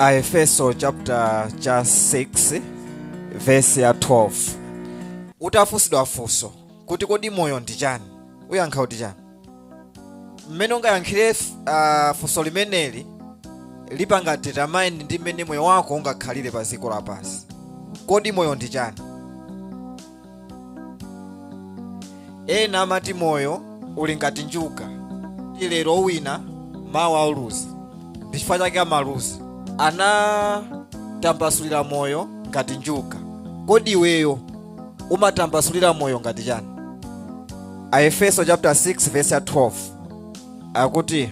Aefeso chapter cha 6 verse ya 12. Utafunsidwa funso kuti kodi moyo ndi chani, uyankha kuti chani? Mmene ungayankhire funso limeneli lipanga determine ndi mmene moyo wako ungakhalire pa dziko lapansi. Kodi moyo ndi chani? Ena amati moyo uli ngati njuga, lero uwina, mawa uluza. Ndi chifukwa chake amaluza. Anatambasulira moyo ngati njuga. Kodi iweyo umatambasulira moyo ngati chani? Aefeso chapter 6 verse ya 12 akuti,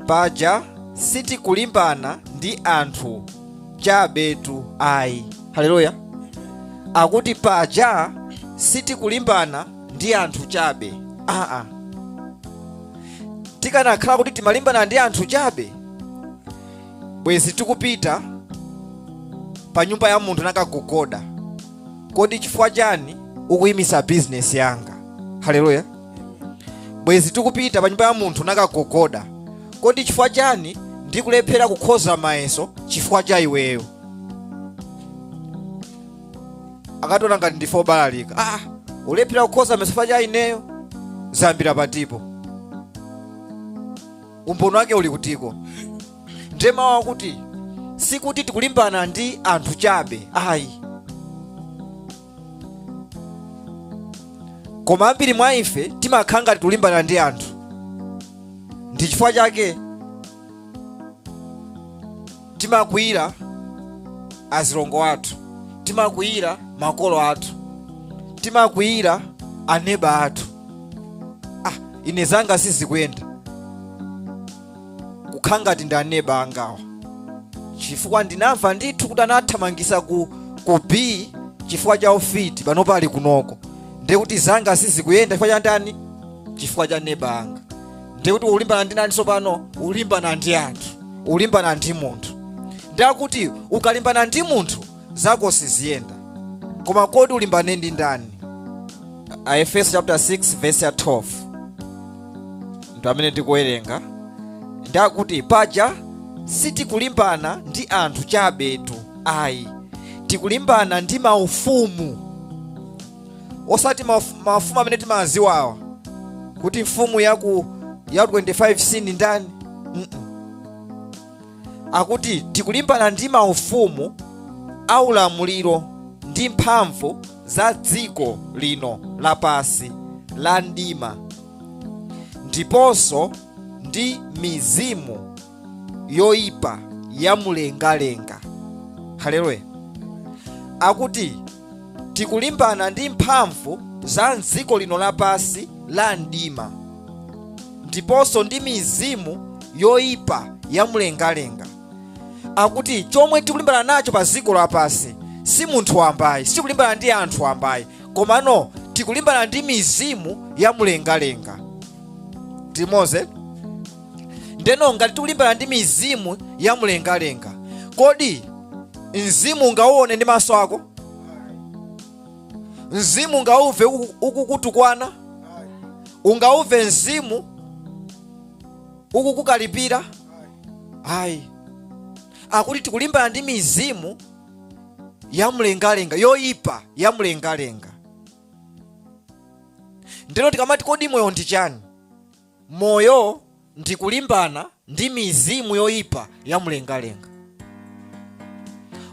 paja sitikulimbana ndi anthu chabetu ayi. Haleluya. Akuti paja sitikulimbana ndi anthu chabe. Aa, tikanakhala kuti timalimbana ndi anthu chabe, bwezi tikupita pa nyumba ya munthu nakagogoda, kodi chifukwa chani ukuyimisa bizinesi yanga? Haleluya. Bwezi tikupita pa nyumba ya munthu nakagogoda, kodi chifukwa chani ndikulephera kukhoza mayeso chifukwa cha iweyo? Akationa ngati ndife obalalika. Ulephera kukhoza mayeso chifukwa cha ineyo? Zambira patipo, umboni wake uli kutiko? Ndiye mawu akuti sikuti tikulimbana ndi anthu chabe ayi, koma ambiri mwa ife timakhala ngati tikulimbana ndi anthu. Ndi chifukwa chake timakwiyira azilongo athu, timakwiyira makolo athu, timakwiyira aneba athu. Ine zanga sizikuyenda, kukhala ngati ndi aneba angawa, chifukwa ndinamva ndithu kuti anathamangisa ku B chifukwa cha ufiti, panopa ali kunoko. Ndiye kuti zanga sizikuyenda chifukwa cha ndani? Chifukwa cha neba anga. Ndiye kuti ulimbana ndi ndani tsopano? Ulimbana ndi anthu, ulimbana ndi munthu. Ndiye kuti ukalimbana ndi munthu zako siziyenda. Koma kodi ulimbane ndi ndani? Aefeso chapter 6 verse ya 12 ndi amene ndikuwerenga. Ndakuti paja sitikulimbana ndi anthu chabetu ayi, tikulimbana ndi maufumu. Osati mafumu amene timaziwawa kuti mfumu ya 25 C ndi ndani. Akuti tikulimbana ndi maufumu aulamuliro ndi mphamvu za dziko lino lapasi la mdima, ndiponso ndi mizimu yoyipa ya mlengalenga. Haleluya. Akuti tikulimbana ndi mphamvu za dziko lino lapasi la mdima, ndiponso ndi mizimu yoyipa ya mlengalenga. Akuti chomwe tikulimbana nacho pa dziko lapasi si munthu wambayi, sitikulimbana ndi anthu wambayi, komano tikulimbana ndi mizimu ya mlengalenga. Timoze ndeno ngati tikulimbana ndi mizimu ya mlengalenga, kodi mzimu ungauone ndi maso ako? Mzimu ungauve ukukutukwana? Ungauve mzimu ukukukalipira? Ayi. Akuti tikulimbana ndi mizimu ya mlengalenga, yoyipa ya mlengalenga. Ndeno tikamati kodi moyo ndi chani? Moyo ndi kulimbana ndi mizimu yoyipa ya mlengalenga.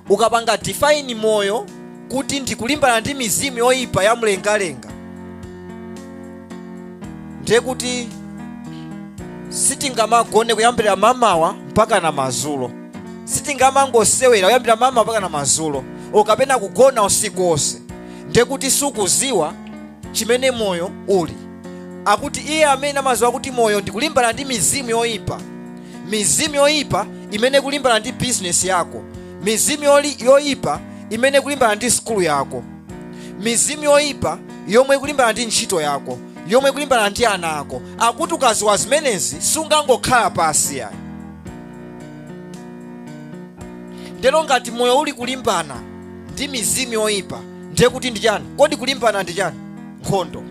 Ukapanga define moyo kuti ndi kulimbana ndi mizimu yoyipa ya mlengalenga, ndiye kuti sitingamagone kuyambira mamawa mpaka na madzulo, sitingamangosewera kuyambira mamawa mpaka na madzulo, okapena kugona usiku wonse. Ndiye kuti sukuziwa chimene moyo uli. Akuti iye amene amaziwa kuti moyo ndi kulimbana ndi mizimu yoyipa, mizimu yoyipa imene kulimbana ndi business yako, mizimu yoyipa imene kulimbana ndi sukulu yako, mizimu yoyipa yomwe kulimbana ndi ntchito yako, yomwe kulimbana ndi ana ako. Akuti ukaziwa zimenezi sungangokhala pasi ayi. Ndeno ngati moyo uli kulimbana ndi mizimu yoyipa, ndiye kuti ndi chani? Kodi kulimbana ndi chani? Nkhondo.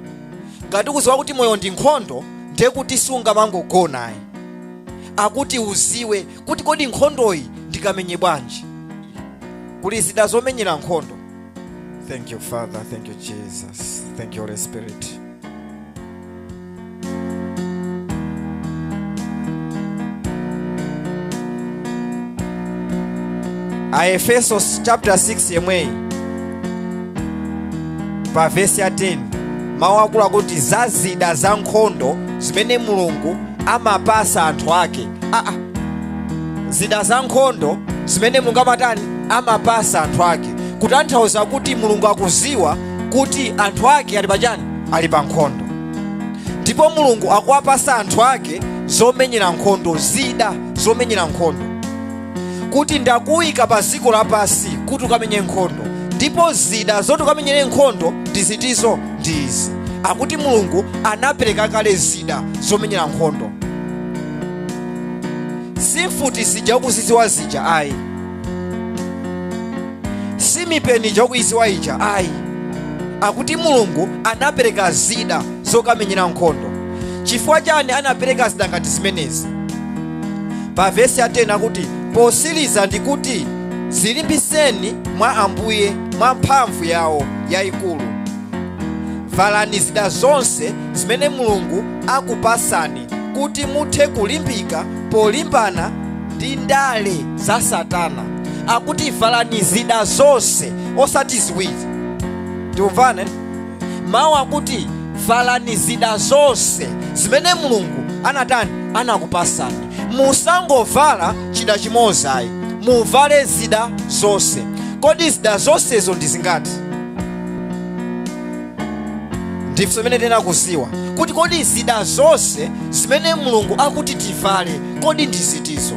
Ngati ukuziwa kuti moyo ndi nkhondo, ndiye kuti sungamangogona ayi. Akuti uziwe kuti kodi nkhondoyi ndikamenye bwanji. Kuli zida zomenyera nkhondo. Thank you, Father. Thank you, Jesus. Thank you, Holy Spirit. Aefeso chapter 6 yemweyi pa vesi ya 10, mawu akulu akuti za zida za nkhondo zimene Mulungu amapasa anthu ake. Zida za nkhondo zimene Mulungu amatani? Amapasa anthu ake, kutanthauza kuti Mulungu akuziwa kuti anthu ake ali pachani? Ali pa nkhondo. Ndipo Mulungu akuwapasa anthu ake zomenyera nkhondo, zida zomenyera nkhondo, kuti ndakuyika pa dziko lapansi kuti ukamenye nkhondo, ndipo zida zoti ukamenyere nkhondo ndi zitizo? Ndi izi. Akuti Mulungu anapereka kale zida zomenyera nkhondo. Si mfuti zija ukuziziwa zija ayi, si mipeni ija ukuiziwa ija ayi. Akuti Mulungu anapereka zida zokamenyera nkhondo. Chifukwa chani anapereka zida ngati zimenezi? Pa vesi ya 10 akuti, posiriza ndikuti zilimbiseni mwa Ambuye mwa mphamvu yawo yayikulu, valani zida zonse zimene Mulungu akupasani kuti muthe kulimbika polimbana ndi ndale za Satana. Akuti valani zida zonse, osati ziwiri. Tikumvane? Mawu akuti valani zida zonse zimene Mulungu anatani? Anakupasani. Musangovala chida chimodzi ayi, muvale zida zonse. Kodi zida zonsezo ndi zingati? Ndifunso imene tena kuziwa kuti kodi zida zonse zimene Mulungu akuti tivale kodi ndi zitizo?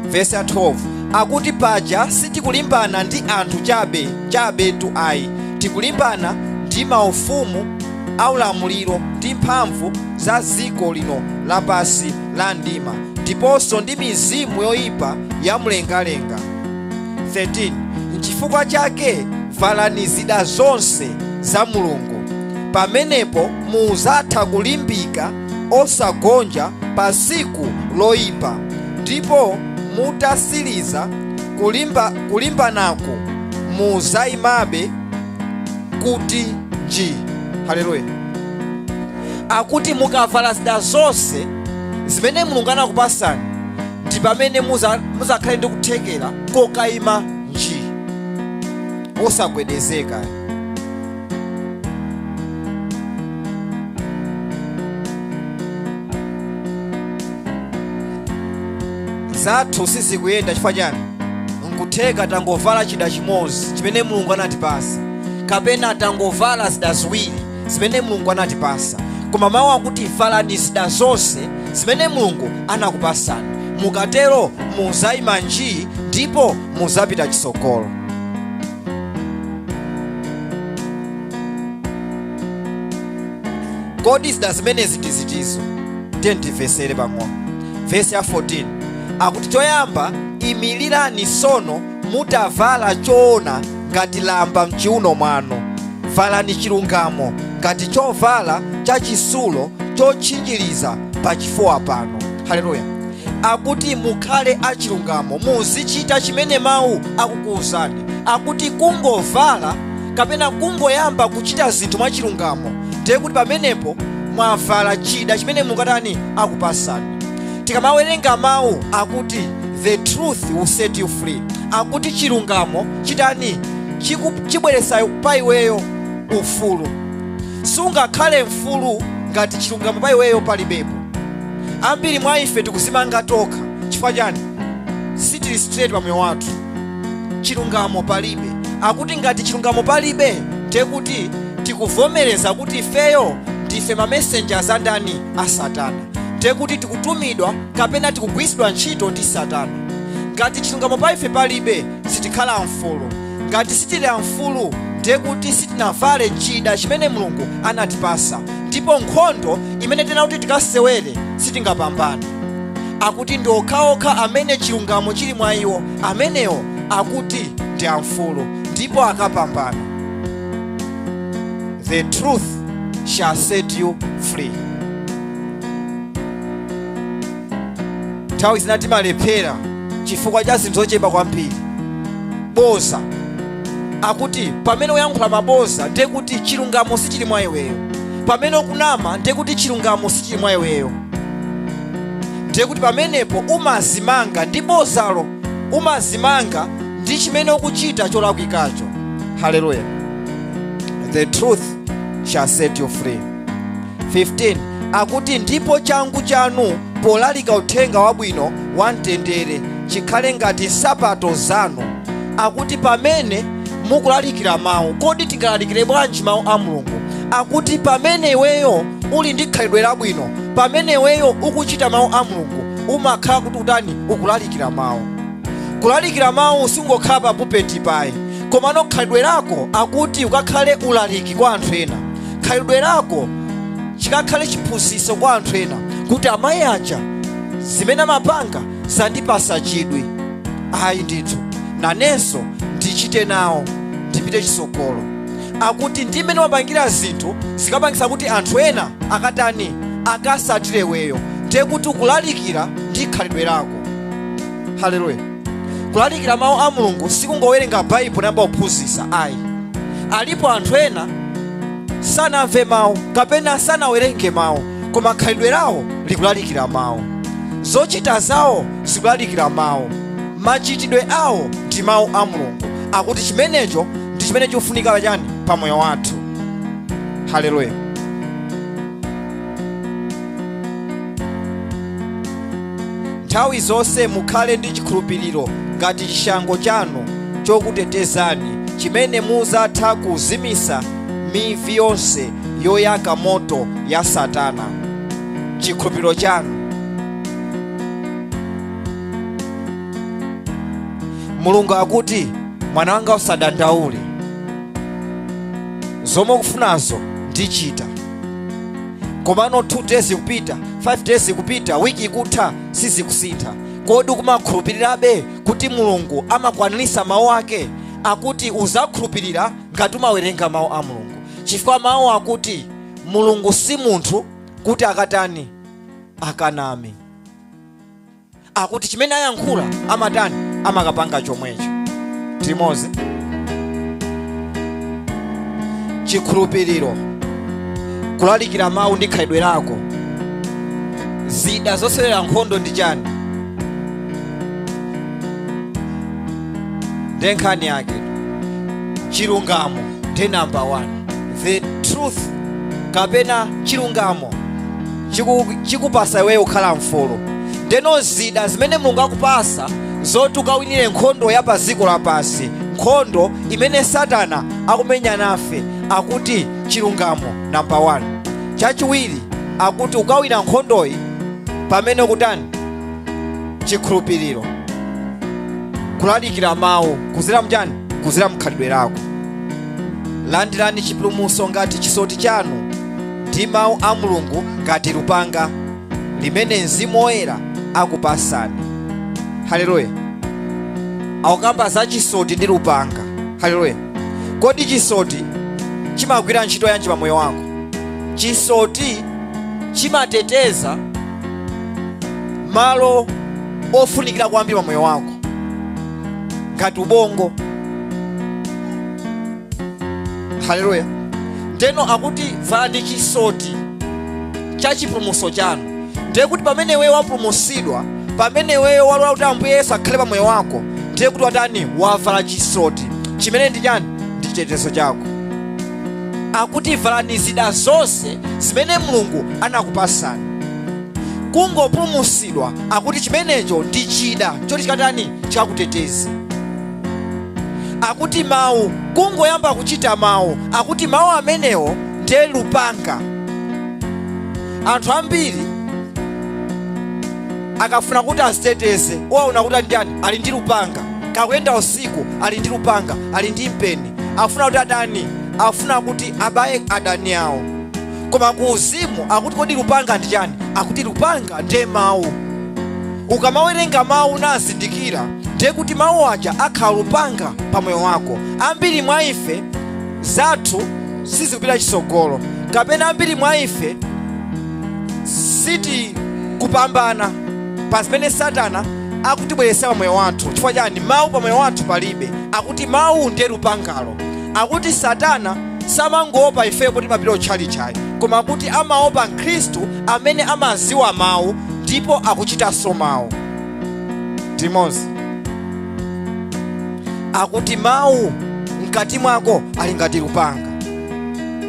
Vesi ya 12 akuti, paja sitikulimbana ndi anthu chabe chabetu ayi, tikulimbana ndi maufumu aulamuliro ndi mphamvu za dziko lino lapansi la mdima, ndiponso ndi mizimu yoyipa ya mlengalenga. 13 Nchifukwa chake valani zida zonse za Mulungu, pamenepo muzatha kulimbika osagonja pa tsiku loyipa, ndipo mutasiriza kulimbanaku muzayimabe kuti nji. Haleluya. Akuti mukavala zida zonse zimene Mulungu anakupasani, ndi pamene muzakhale ndi kuthekera kokayima nji osagwedezeka. Zathu sizikuyenda chifukwa chani? Nkutheka tangovala chida chimodzi chimene Mulungu anatipasa, kapena tangovala zida ziwiri zimene Mulungu anatipasa. Koma mawu akuti valani zida zonse zimene Mulungu anakupasani, mukatero muzayima nji ndipo muzapita chitsogolo. Kodi zida zimenezi ndi zitizo? Tiye timvesere pang'ono. Vesi ya 14 akuti, choyamba imirirani sono mutavala choona ngati lamba mchiuno mwanu, valani chilungamo ngati chovala chachitsulo chotchinjiriza pachifuwa pano. Haleluya. Akuti mukhale achilungamo, muzichita chimene mawu akukuwuzani. Akuti kungovala kapena kungoyamba kuchita zinthu mwachilungamo, ndiye kuti pamenepo mwavala chida chimene Mulungu atani? Akupasani. Tikamawerenga mawu akuti the truth will set you free, akuti chilungamo chitani? Chibweresa pa iweyo ufulu. Sungakhale mfulu ngati chilungamo pa iweyo palibepo. Ambiri mwa ife tikuzimanga tokha. Chifukwa chani? Sitili straight pa moyo wathu, chilungamo palibe. Akuti ngati chilungamo palibe, ndiye kuti tikuvomereza kuti ifeyo ndife ma messengers a ndani? A Satana. Ndiye kuti tikutumidwa kapena tikugwiritsidwa ntchito ndi Satana. Ngati chilungamo pa ife palibe, sitikhala mfulu. Ngati sitili amfulu, ndiye kuti sitinavale chida chimene Mulungu anatipasa, ndipo nkhondo imene tena kuti tikasewere sitingapambane. Akuti ndi okhaokha amene chilungamo chili mwa iwo, amenewo akuti ndi amfulu ndipo akapambana. The truth shall set you free. Nthawi zina timalephera chifukwa cha zinthu zochepa kwambiri. Boza, akuti pamene uyankhula maboza ndiye kuti chilungamo sichili mwa iweyo. Pamene ukunama ndiye kuti chilungamo sichili mwa iweyo. Ndiye kuti pamenepo umazimanga ndi bozalo, umazimanga ndi chimene ukuchita cholakwikacho. Haleluya. The truth shall set you free. 15 akuti, ndipo changu chanu polalika uthenga wabwino wa mtendere chikhale ngati nsapato zanu. Akuti pamene mukulalikira mawu, kodi tingalalikire bwanji mawu a Mulungu? Akuti pamene iweyo uli ndi khalidwe labwino, pamene iweyo ukuchita mawu a Mulungu, umakhala kuti utani? Ukulalikira mawu. Kulalikira mawu singokhala pa pulpit payi, komano khalidwe lako akuti ukakhale ulaliki kwa anthu ena. Khalidwe lako chikakhale chiphunzitso kwa anthu ena, kuti amayi aja zimene amapanga zandipasa chidwi, ayi ndithu nanenso ndichite nawo, ndipite chisogolo. Akuti ndi mmene wapangira zinthu zikapangisa kuti anthu ena akatani? Akasatire weyo. Ndiye kuti ukulalikira ndi khalidwe lako. Haleluya. Kulalikira mawu a Mulungu sikungowerenga Baibulo nayamba kuphunzitsa ayi. Alipo anthu ena sanamve mawu kapena sanawerenge mawu, koma khalidwe lawo likulalikira mawu, zochita zawo zikulalikira mawu, machitidwe awo ndi mawu a Mulungu. Akuti chimenecho ndi chimene chikufunika chani pa moyo wathu. Haleluya. Nthawi zonse mukhale ndi chikhulupiriro ngati chishango chanu chokutetezani, chimene muzatha kuzimisa mivi yonse yoyaka moto ya Satana. Chikhulupiriro chanu. Mulungu akuti, mwana wanga usadandaule, zomwe ukufunazo ndichita. Komano 2 days ikupita, 5 days ikupita, wiki ikutha, sizikusintha. Kodi ukumakhulupirirabe kuti Mulungu amakwanirisa mawu ake? Akuti uzakhulupirira ngati umawerenga mawu a Mulungu, chifukwa mawu akuti Mulungu si munthu kuti akatani? Akaname. Akuti chimene ayankhula amatani? Amakapanga chomwecho. Timozi chikhulupiriro, kulalikira mawu ndi khalidwe lako. Zida zosewera nkhondo ndi chani? Ndiye nkhani yake. Chilungamo ndi number 1, the truth kapena chilungamo chikupasa iweyo kukhala mfulu. Ndeno zida zimene Mulungu akupasa zoti ukawinire nkhondo ya pa dziko lapansi, nkhondo imene Satana akumenya nafe, akuti chilungamo number 1. Chachiwiri akuti ukawina nkhondoyi pamene ukutani? Chikhulupiriro, kulalikira mawu kuzira mchani? Kuzira mkhalidwe lako. Landirani chipulumutso ngati chisoti chanu ndi mawu a Mulungu ngati lupanga limene Mzimu Woyera akupasani. Haleluya. Akukamba za chisoti ndi lupanga. Haleluya. Kodi chisoti chimagwira ntchito yanji pa moyo wako? Chisoti chimateteza malo ofunikira kwambiri pa moyo wako ngati ubongo. Haleluya. Ndeno akuti valani chisoti cha chipulumutso chanu. Ndiye kuti pamene iweyo wapulumutsidwa, pamene iweyo walola kuti Ambuye Yesu akhale pa moyo wako, ndiye kuti watani? Wavala chisoti chimene ndi chani? Ndi chitetezo chako. Akuti valani zida zonse zimene Mulungu anakupasani. Kungopulumutsidwa akuti chimenecho ndi chida choti chikatani? Chikakuteteze. Akuti mawu, kungoyamba kuchita mawu, akuti mawu amenewo ndiye lupanga. Anthu ambiri akafuna kuti aziteteze, uwaona kuti ali ndani? Ali ndi lupanga. Kakuyenda usiku ali ndi lupanga, ali ndi mpeni, afuna kuti adani, afuna kuti abaye adani awo. Koma ku uzimu akuti kodi lupanga ndi chani? Akuti lupanga ndiye mawu. Ukamawerenga mawu nazindikira, ndiye kuti mawu aja akhala lupanga pa moyo wako. Ambiri mwa ife zathu sizikupita chisogolo, kapena ambiri mwa ife sitikupambana. Pa zimene Satana akutibweretsa pa moyo wathu. Chifukwa chani? Mawu pa moyo wathu palibe. Akuti mawu ndiye lupangalo. Akuti Satana samangoopa ifeyo poti mapita otchalichayi, koma akuti amaopa Mkhristu amene amaziwa mawu ndipo akuchitanso mawu. Timozi akuti mawu mkati mwako ali ngati lupanga.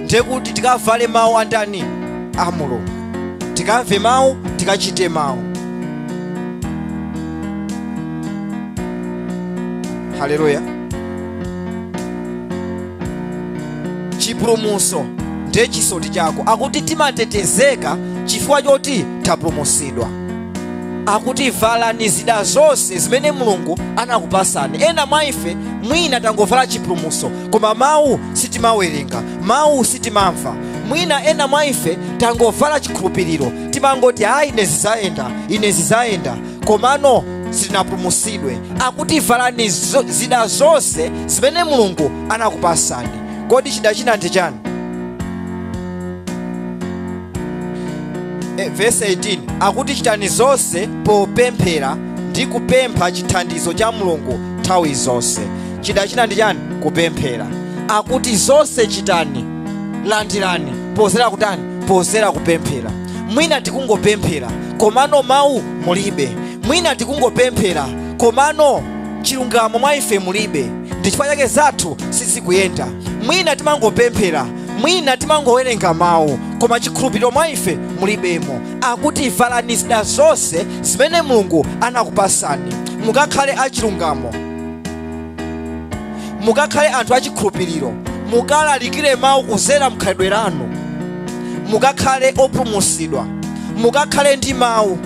Ndiye kuti tikavale mawu andani? A Mulungu. Tikamve mawu, tikachite mawu. Haleluya. Chipulumutso ndiye chisoti chako. Akuti timatetezeka chifukwa choti tapulumutsidwa. Akuti valani zida zonse zimene Mulungu anakupasani. Ena mwa ife mwina tangovala chipulumutso, koma mawu sitimawerenga, mawu sitimamva. Mwina ena mwa ife tangovala chikhulupiriro, timangoti ayi, ine zizayenda, ine zizayenda, komano sitinapulumutsidwe. Akuti valani zida zonse zimene Mulungu anakupasani. Kodi chida china ndi chani? Verse 18 akuti chitani zonse popemphera ndi kupempha chithandizo cha Mulungu nthawi zonse. Chida china ndi chani? Kupemphera. Akuti zonse chitani, landirani pozera kutani? Pozera kupemphera. Mwina tikungopemphera komano mawu mulibe. Mwina tikungopemphera komano chilungamo mwa ife mulibe, ndi chifukwa chake zathu sizikuyenda. Mwina timangopemphera, mwina timangowerenga mawu, koma chikhulupiriro mwa ife mulibemo. Akuti valani zida zonse zimene Mulungu anakupasani, mukakhale achilungamo, mukakhale anthu achikhulupiriro, mukalalikire mawu kuzera mkhalidwe lanu, mukakhale opulumutsidwa, mukakhale ndi mawu,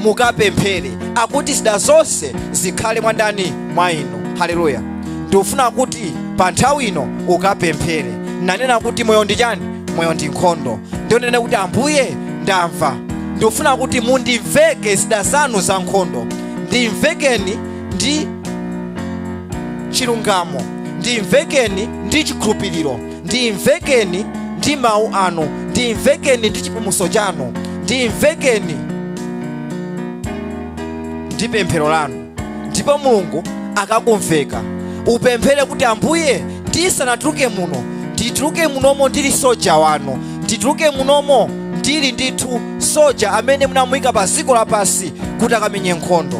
mukapemphere. Akuti zida zonse zikhale mwa ndani? Mwa inu. Haleluya. Ndikufuna kuti pa nthawi ino ukapemphere. Nanena kuti moyo ndi chani? Moyo ndi nkhondo. Ndionene kuti Ambuye, ndamva, ndikufuna kuti mundimveke zida zanu za nkhondo. Ndimvekeni ndi chilungamo, ndimvekeni ndi chikhulupiriro, ndimvekeni ndi mawu anu, ndimvekeni ndi chipulumutso chanu, ndimvekeni ndi pemphero lanu. Ndipo Mulungu akakumveka. Upemphere kuti Ambuye, ndisanatuluke muno, ndituluke munomo ndili soja wanu, ndituluke munomo ndili ndithu soja amene munamuyika pa dziko lapansi kuti akamenye nkhondo.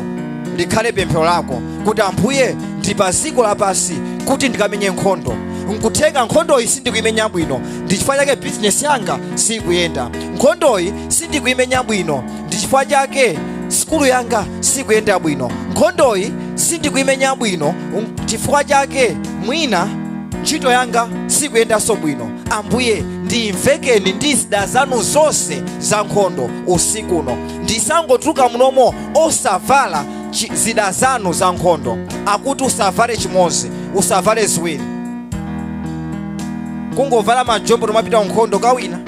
Likhale pemphero lako kuti Ambuye, ndi pa dziko lapansi kuti ndikamenye nkhondo. Nkutheka nkhondoyi sindikuyimenya bwino, ndi chifukwa chake bizinesi yanga sikuyenda. Nkhondoyi sindikuyimenya bwino, ndi chifukwa chake sukulu yanga sikuyenda bwino. Nkhondoyi sindikuyimenya bwino, chifukwa chake mwina ntchito yanga sikuyendanso bwino. Ambuye, ndimvekeni ndi zida zanu zonse za nkhondo usikuno. Ndisangotuluka munomo osavala zida zanu za nkhondo. Akuti usavale chimodzi, usavale ziwiri. Kungovala majombo tomapita nkhondo kawina.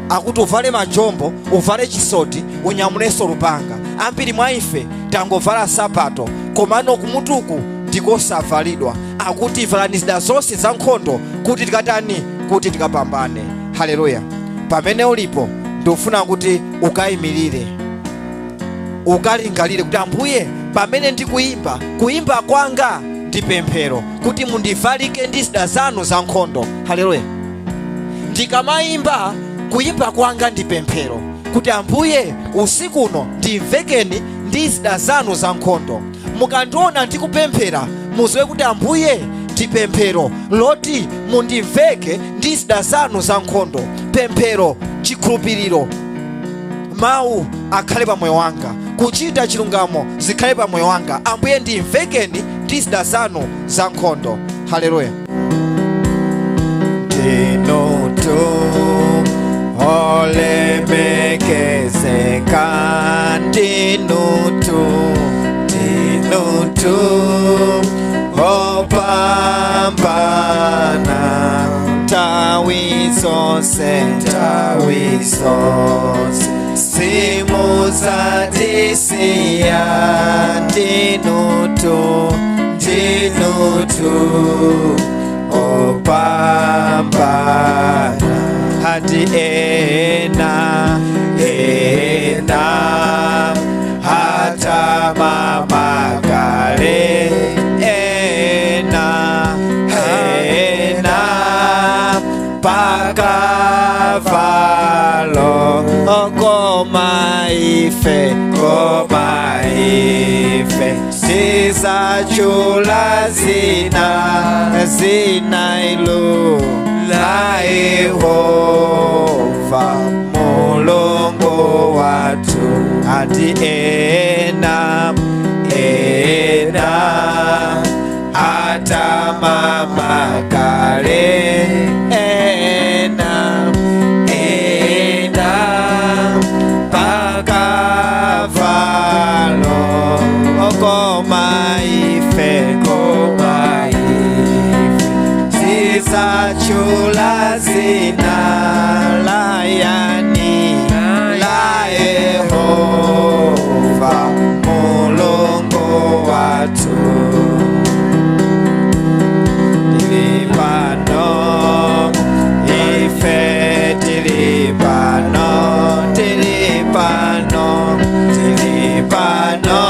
Akuti uvale majombo, uvale chisoti, unyamulenso lupanga. Ambiri mwa ife tangovala sapato, komano kumutuku ndikosavalidwa. Akuti valani zida zonse za nkhondo kuti tikatani? Kuti tikapambane. Haleluya. Pamene ulipo, ndikufuna kuti ukayimirire, ukalingalire kuti Ambuye, pamene ndikuyimba, kuyimba kwanga ndi pemphero kuti mundivalike ndi zida zanu za nkhondo. Haleluya. Ndikamayimba, kuyimba kwanga ndi pemphero kuti Ambuye, usiku uno ndimvekeni ndi zida zanu za nkhondo. Mukandiona ndikupemphera, muziwe kuti Ambuye, ndi pemphero loti mundimveke ndi zida zanu za nkhondo. Pemphero, chikhulupiriro, mawu akhale pa moyo wanga, kuchita chilungamo zikhale pa moyo wanga. Ambuye, ndimvekeni ndi zida zanu za nkhondo. Haleluya. Ndinutu olemekezeka, ndinutu, ndinutu opambana, nthawi zonse, nthawi zonse simuzatisiya, ndinutu, ndinutu opambana. Hati ena, ena Hata mama kale ena ena pakavalo koma ife koma ife sizachula zina zina ilo la Yehova Mulungu wathu ati ena ena ata mama kale ena ena pakavalo koma ife koma ife sizachula zina la yani la Yehova Mulungu wathu. Tilipano ife tilipano tilipano tilipano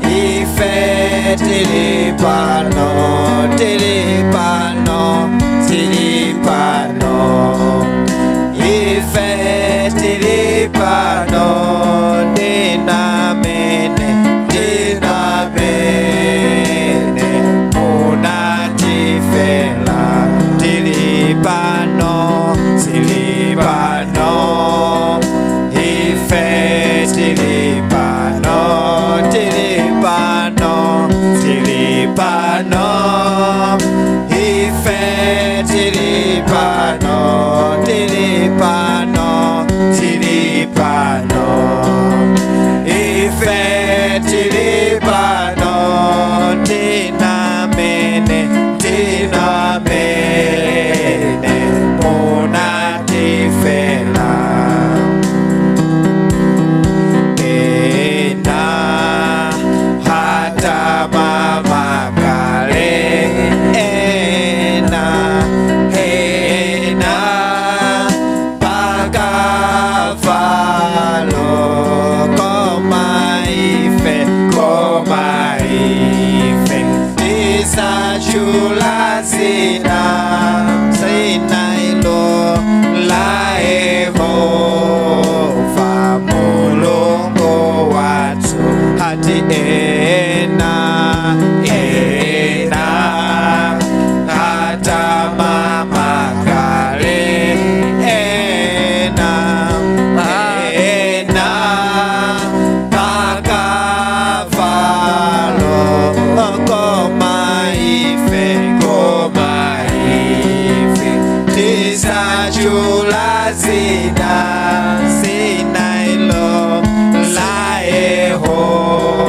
ife tilipano tilipano tilipano ife tilipano dinamene dinamene munatifela tilipano tilipano ife tilipano tilipano tilipano ife tilipano tilipano tilipano ife tilipano tinamene tinamene munatifela ena hata mama kale ena ena pakavalo koma ife koma ife tisachula zina zina ilo la Yehova Mulungu wathu ati ena ena hata mama kale ena ena pakavalo koma ife koma ife tisachula zina zina ilo la Yehova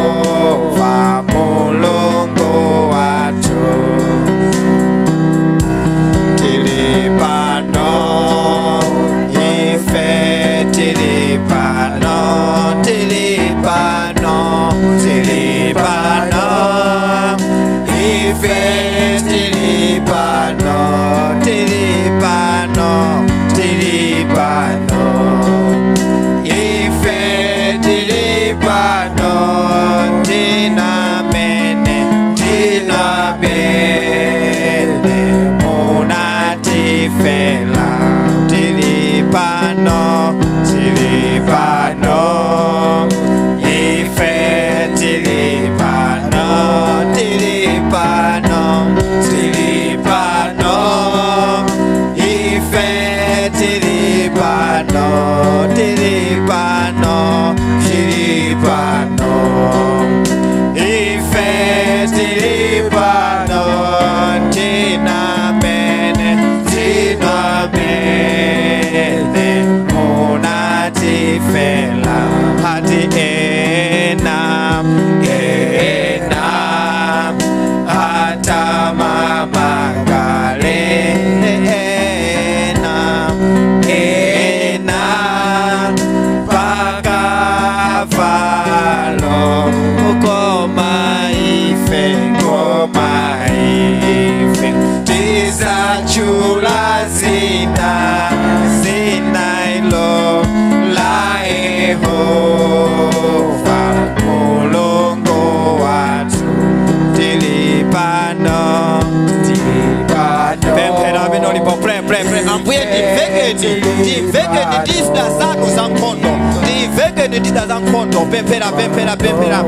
Ndivekeni ndi zida zanu za nkhondo, ndivekeni ndi zida za nkhondo. Pemphera, pemphera, pemphera.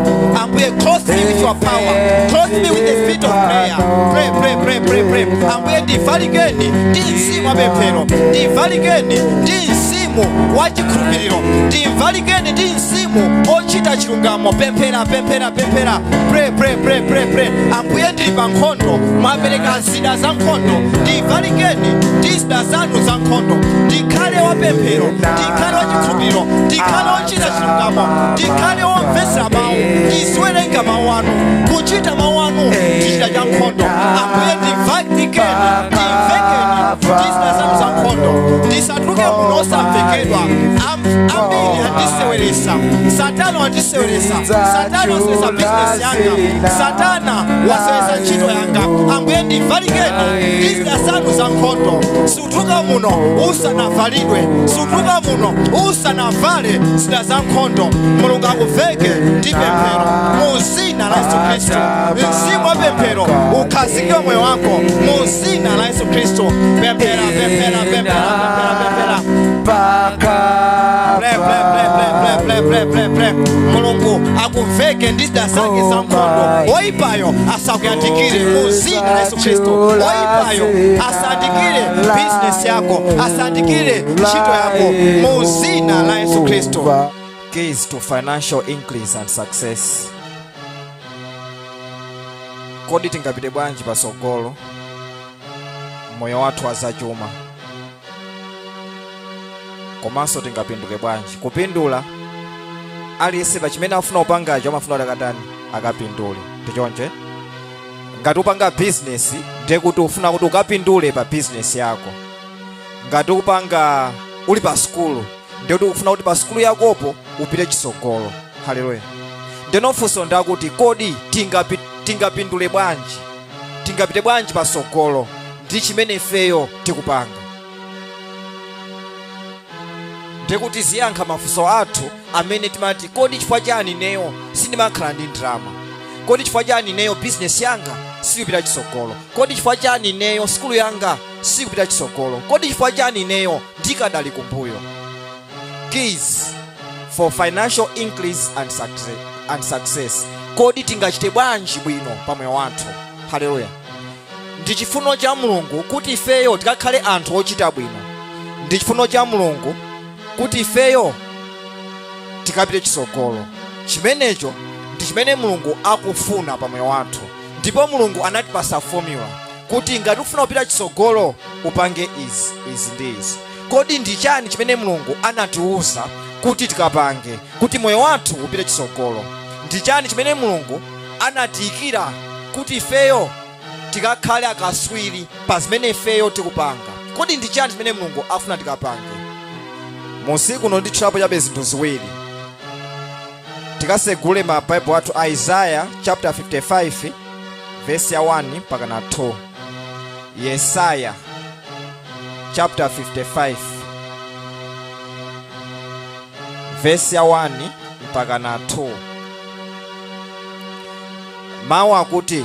Ambuye, clothe me with your power, clothe me with the spirit of prayer. Pray, pray, pray, pray, pray. Ambuye, ndivalikeni ndi mzimu wa pemphero, ndivalikeni ndi mzimu wa chikhulupiriro, ndivalikeni ndi mzimu ochita chilungamo. Pemphera, pemphera, pemphera. Pray, pray, pray, pray, pray. Ambuye, ndili pa nkhondo, mwapereka zida za nkhondo, ndivalikeni ndi zida zanu za nkhondo. Ndikhale wapemphero, ndikhale wachikhulupiriro, ndikhale wochita chilungamo, ndikhale womvetsera mawu, ndiziwerenga mawu anu, kuchita mawu anu ndi chida cha nkhondo. Ambuye, ndivalikeni, ndivekeni ndi zida zanu za nkhondo, ndisatuluke muno osamvekedwa. Ambiri andiseweresa, Satana wandiseweresa, Satana waseweresa bizinesi yanga, Satana waseweresa ntchito yanga. Ambuye, ndivalikeni ndi zida zanu za nkhondo. Sutuluka muno usanavalidwe, sutuluka muno usanavale zida za nkhondo. Mulungu akuveke ndi pemphero mu zina la Yesu Khristu. Mzimu wa pemphero ukhazikike moyo wako mu zina la Yesu Khristu. Pemphera, pemphera, pemphera, pemphera, pemphera. Pray, pray, pray, pray, pray, pray, pray, pray. Mulungu akuveke ndi zida zake za nkhondo, oyipayo asakuyandikire mu zina la Yesu Khristu. Oyipayo asandikire bizinesi yako, asandikire ntchito yako mu zina la Yesu Khristu. Keys to financial increase and success. Kodi tingapite bwanji pasogolo moyo wathu wa zachuma, komanso tingapindule bwanji? Kupindula, aliyense pa chimene afuna kupangacho amafuna kuti akatani? Akapindule. Ndichonche, ngati upanga bizinesi, ndiye kuti ufuna kuti ukapindule pa bizinesi yako. Ngati upanga, uli pa sukulu, ndiye kuti ufuna kuti pa sukulu yakopo upite chisogolo. Haleluya! Ndeno funso ndakuti, kodi tingapindule bwanji, tingapite bwanji pasogolo ndi chimene ifeyo tikupanga? Ndikuti ziyankha mafunso athu amene timati, kodi chifukwa chani ineyo sindimakhala ndi ndalama? Kodi chifukwa chani ineyo bizinesi yanga sikupita chisogolo? Kodi chifukwa chani ineyo sukulu yanga sikupita chisogolo? Kodi chifukwa chani ineyo ndikadali kumbuyo? Keys for financial increase and success. Kodi tingachite bwanji bwino pa moyo wathu? Haleluya! Ndi chifuno cha Mulungu kuti ifeyo tikakhale anthu ochita bwino. Ndi chifuno cha Mulungu kuti ifeyo tikapite chisogolo. Chimenecho ndi chimene Mulungu akufuna pa moyo wathu, ndipo Mulungu anatipasa formula kuti ngati ufuna kupita chisogolo, upange izi, izi ndi izi. Kodi ndi chani chimene Mulungu anatiuza kuti tikapange kuti moyo wathu upite chisogolo? Ndi chani chimene Mulungu anatiyikira kuti ifeyo tikakhale akaswiri pa zimene ifeyo tikupanga? Kodi ndi chani chimene Mulungu afuna tikapange? Musiku uno nditchulapo chabe zinthu ziwiri. Tikasegule ma Bible athu, Isaiah chapter 55 verse ya 1 mpaka na 2. Yesaya chapter 55 verse ya 1 mpaka na 2. Mawu akuti,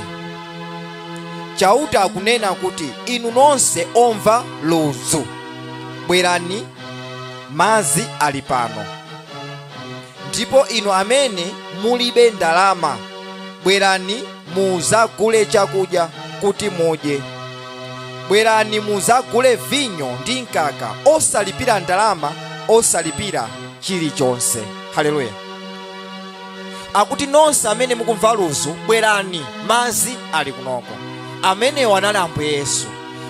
Chauta akunena kuti, "Inu nonse omva ludzu, bwerani, madzi ali pano. Ndipo inu amene mulibe ndalama, bwerani muzagule chakudya kuti mudye. Bwerani muzagule vinyo ndi mkaka osalipira ndalama, osalipira chilichonse." Haleluya! Akuti nonse amene mukumva ludzu, bwerani, madzi ali kunoko. Amenewo anali Ambuye Yesu.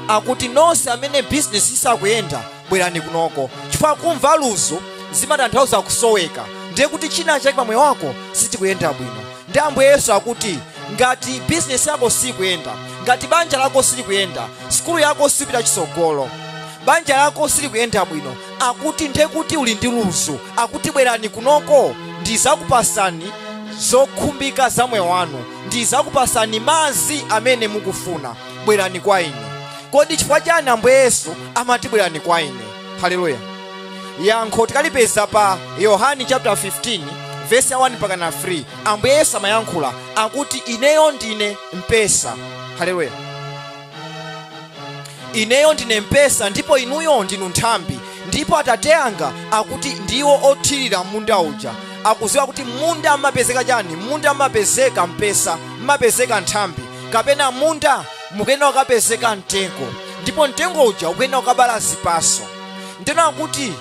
Akuti nonse amene bizinesi isakuyenda, bwerani kunoko, chifukwa kumva ludzu zimatanthauza kusoweka, ndiye kuti china chake pamoyo wako sichikuyenda bwino. Ndi Ambuye Yesu akuti ngati bizinesi yako sikuyenda, ngati banja lako silikuyenda, sukulu yako sipita chisogolo, banja lako silikuyenda bwino, akuti ndiye kuti uli ndi ludzu. Akuti bwerani kunoko, ndizakupasani zokhumbika za moyo wanu, ndizakupasani madzi amene mukufuna. Bwerani kwa ine. Kodi chifukwa chani Ambuye Yesu amati bwerani kwa ine? Haleluya! Yankho tikalipeza pa Yohani chapter 15 verse ya 1 mpaka na 3. Ambuye Yesu amayankhula, akuti, "Ineyo ndine mpesa." Haleluya! "Ineyo ndine mpesa ndipo inuyo ndinu nthambi. Ndipo Atate anga akuti ndiwo othirira munda uja. Akuziwa kuti munda mmapezeka chani? Munda mmapezeka mpesa, mmapezeka nthambi, kapena munda mukuyenera kukapezeka mtengo, ndipo mtengo uja ukuyenera kukabala zipaso. Ndeno akuti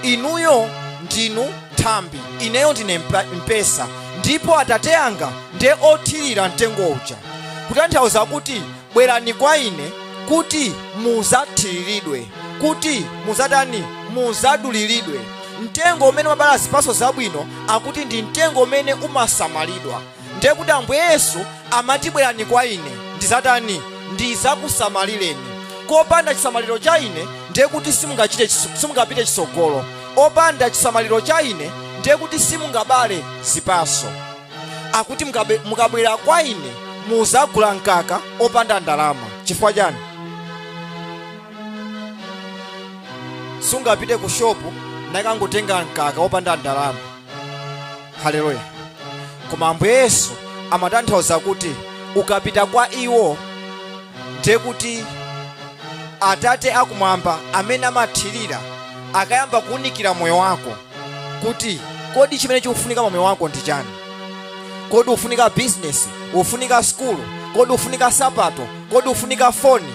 inuyo ndinu nthambi, ineyo ndine mpesa, ndipo Atate anga ndiye othirira mtengo uja. Kutanthauza kuti bwerani kwa ine kuti muzathiriridwe, kuti muzatani? Muzaduliridwe. Mtengo umene umabala zipaso zabwino akuti ndi mtengo umene umasamalidwa. Ndiye kuti Ambuye Yesu amati bwerani kwa ine, ndizatani? Ndizakusamalireni. Kopanda chisamaliro cha ine ndiye kuti simungapite chisogolo. Opanda chisamaliro cha ine ndiye kuti simungabale zipaso. Akuti mukabwera kwa ine muzagula mkaka opanda ndalama. Chifukwa chani? Sungapite ku shopu nakangotenga mkaka opanda ndalama. Haleluya. Koma Ambuye Yesu amatanthauza kuti ukapita kwa iwo ndiye kuti Atate akumwamba amene amathirira akayamba kuwunikira moyo wako kuti kodi chimene chikufunika pa moyo wako ndi chani? Kodi ufunika business? Ufunika skulu? Kodi ufunika sapato? Kodi ufunika foni?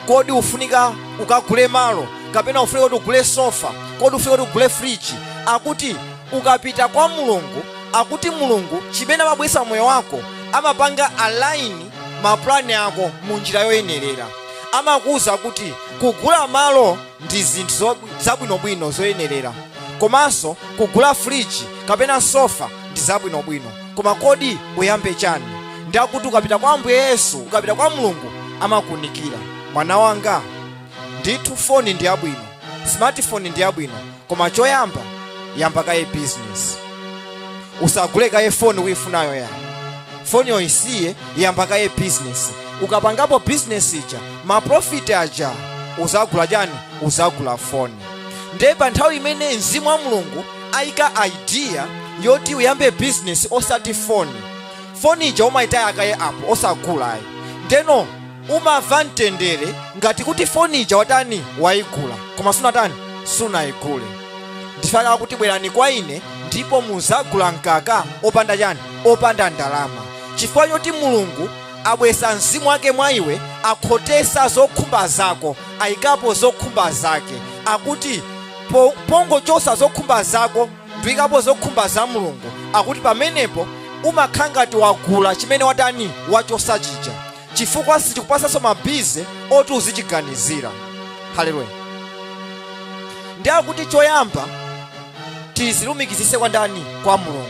Kodi ufunika ukagule malo? Kapena ufunika kuti ugule sofa? Kodi ufunika kuti ugule friji? Akuti ukapita kwa Mulungu, akuti Mulungu chimene amabweretsa moyo wako amapanga align mapulani ako mu njira yoyenerera. Amakuwuza kuti kugula malo ndi zinthu zabwinobwino zoyenerera, komanso kugula friji kapena sofa ndi zabwinobwino, koma kodi uyambe chani? Ndi akuti ukapita kwa Ambuye Yesu, ukapita kwa Mulungu amakuunikira. Mwana wanga, ndithu foni ndi yabwino, smartphone ndi yabwino, koma choyamba yamba kaye business. Usagule kaye foni uyifunayo ya foniyo, isiye, yamba kaye business. Ukapangapo business ija, ma profit aja uzagula chani? Uzagula foni. Ndiye pa nthawi imene mzimu wa Mulungu ayika idea yoti uyambe business osati foni, foni ija umayitaya kaye apo, osagula ayi. Ndeno umamva mtendere ngati kuti foni ija watani? Wayigula, koma sunatani? Sunayigule. Ndifaka kuti bwerani kwa ine ndipo muzagula mkaka opanda chani? Opanda ndalama. Chifukwa choti Mulungu abwesa mzimu wake mwa iwe, akhotesa zokhumba zako, ayikapo zokhumba zake. Akuti pongochosa zokhumba zako ndiyikapo zokhumba za Mulungu, akuti pamenepo umakhala ngati wagula chimene watani? Wachosa chija, chifukwa sichikupasanso ma busy oti uzichiganizira. Haleluya. Ndi akuti choyamba tizilumikizise kwa ndani? Kwa Mulungu.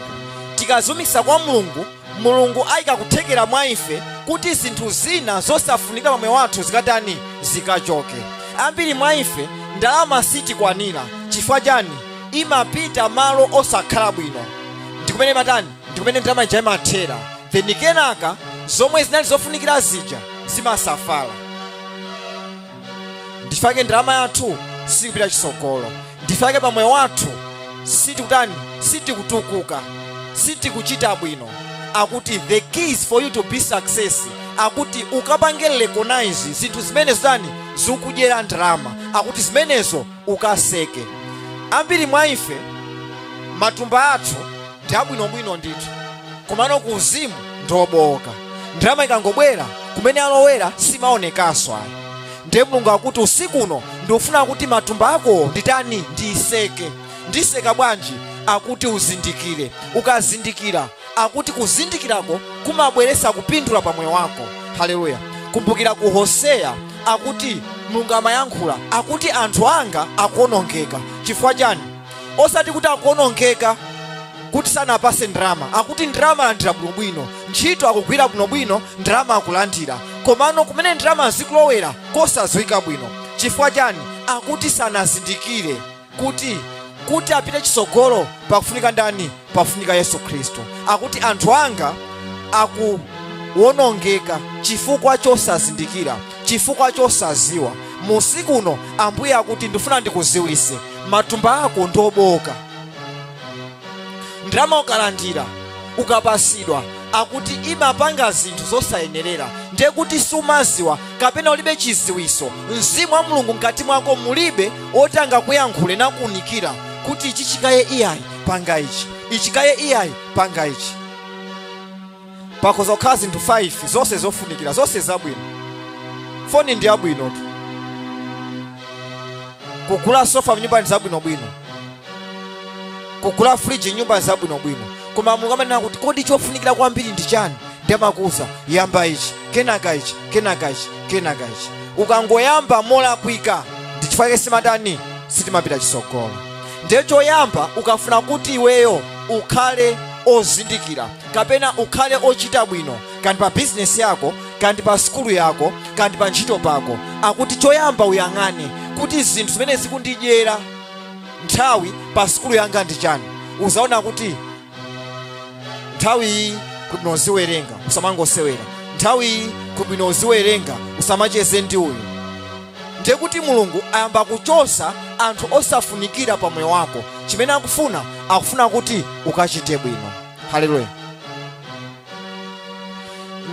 Tikazilumikisa kwa Mulungu, Mulungu ayika kuthekera mwa ife kuti zinthu zina zosafunika pamoyo wathu zikatani? Zikachoke. Ambiri mwa ife ndalama sitikwanira. Chifukwa chani? Imapita malo osakhala bwino. Ndikumene matani? Ndikumene ndalama ija imathera. Then kenaka zomwe zinali zofunikira zija zimasafala. Ndifake ndalama yathu sikupita chisogolo, ndifake pamoyo wathu sitikutani? Sitikutukuka, sitikuchita bwino. Akuti the keys for you to be success, akuti ukapange recognize zinthu zimene zitani? Zikudyera ndalama. Akuti zimenezo ukaseke. Ambiri mwa ife matumba athu ndi abwinobwino ndithu, komano ku uzimu ndiobowoka. Ndalama ikangobwera, kumene alowera simaonekanso ayi. Ndiye Mulungu akuti usiku uno ndikufuna kuti matumba akowo nditani? Ndiseke. Ndiseka bwanji? Akuti uzindikire. Ukazindikira, akuti kuzindikirako kumabweresa kupindula pa moyo wako. Haleluya. Kumbukira ku Hoseya, akuti Mulungu amayankhula, akuti anthu anga akuonongeka. Chifukwa chani? Osati kuti akuonongeka kuti sanapase ndalama. Akuti ndalama alandira bwinobwino, ntchito akugwira bwinobwino, ndalama akulandira, komano kumene ndalama zikulowera kosadziwika bwino. Chifukwa chani? Akuti sanazindikire kuti apite chisogolo pakufunika ndani? Pakufunika Yesu Khristu. Akuti anthu anga akuwonongeka chifukwa chosazindikira, chifukwa chosaziwa. Musiku uno Ambuye akuti ndifuna ndikuziwise, matumba ako ndiobowoka. Ndalama ukalandira, ukapasidwa, Akuti imapanga zinthu zosayenerera. Ndiye kuti sumaziwa kapena ulibe chiziwiso, mzimu wa Mulungu mkati mwako mulibe oti angakuyankhule nakuunikira kuti ichi chikaye iyayi, panga ichi, ichikaye iyayi, panga ichi. Pakhoza kukhala zinthu 5 zonse zofunikira, zonse zabwino. Foni ndi yabwinotu, kugula sofa mnyumba ndi zabwinobwino, kugula friji nyumba ndi zabwinobwino, koma Mulungu amanena kuti kodi chofunikira kwambiri ndi chani? Ndi amakuuza yamba ichi, kenaka ichi, kenaka ichi, kenaka ichi. Ukangoyamba molakwika, ndi chifukwa chake simatani, sitimapita chisogolo. Ndiye choyamba, ukafuna kuti iweyo ukhale ozindikira kapena ukhale ochita bwino, kandi pa bizinesi yako, kandi pa sukulu yako, kandi pa ntchito pako, akuti choyamba uyang'ane kuti zinthu zimene zikundidyera nthawi pa sukulu yanga ndi chani. Uzaona kuti nthawi iyi kubwino uziwerenga, usamangosewera. Nthawi iyi kubwino uziwerenga, usamacheze ndi uyu. Ndiye kuti Mulungu ayamba kuchosa anthu osafunikira pa moyo wako. Chimene akufuna, akufuna kuti ukachite bwino. Haleluya!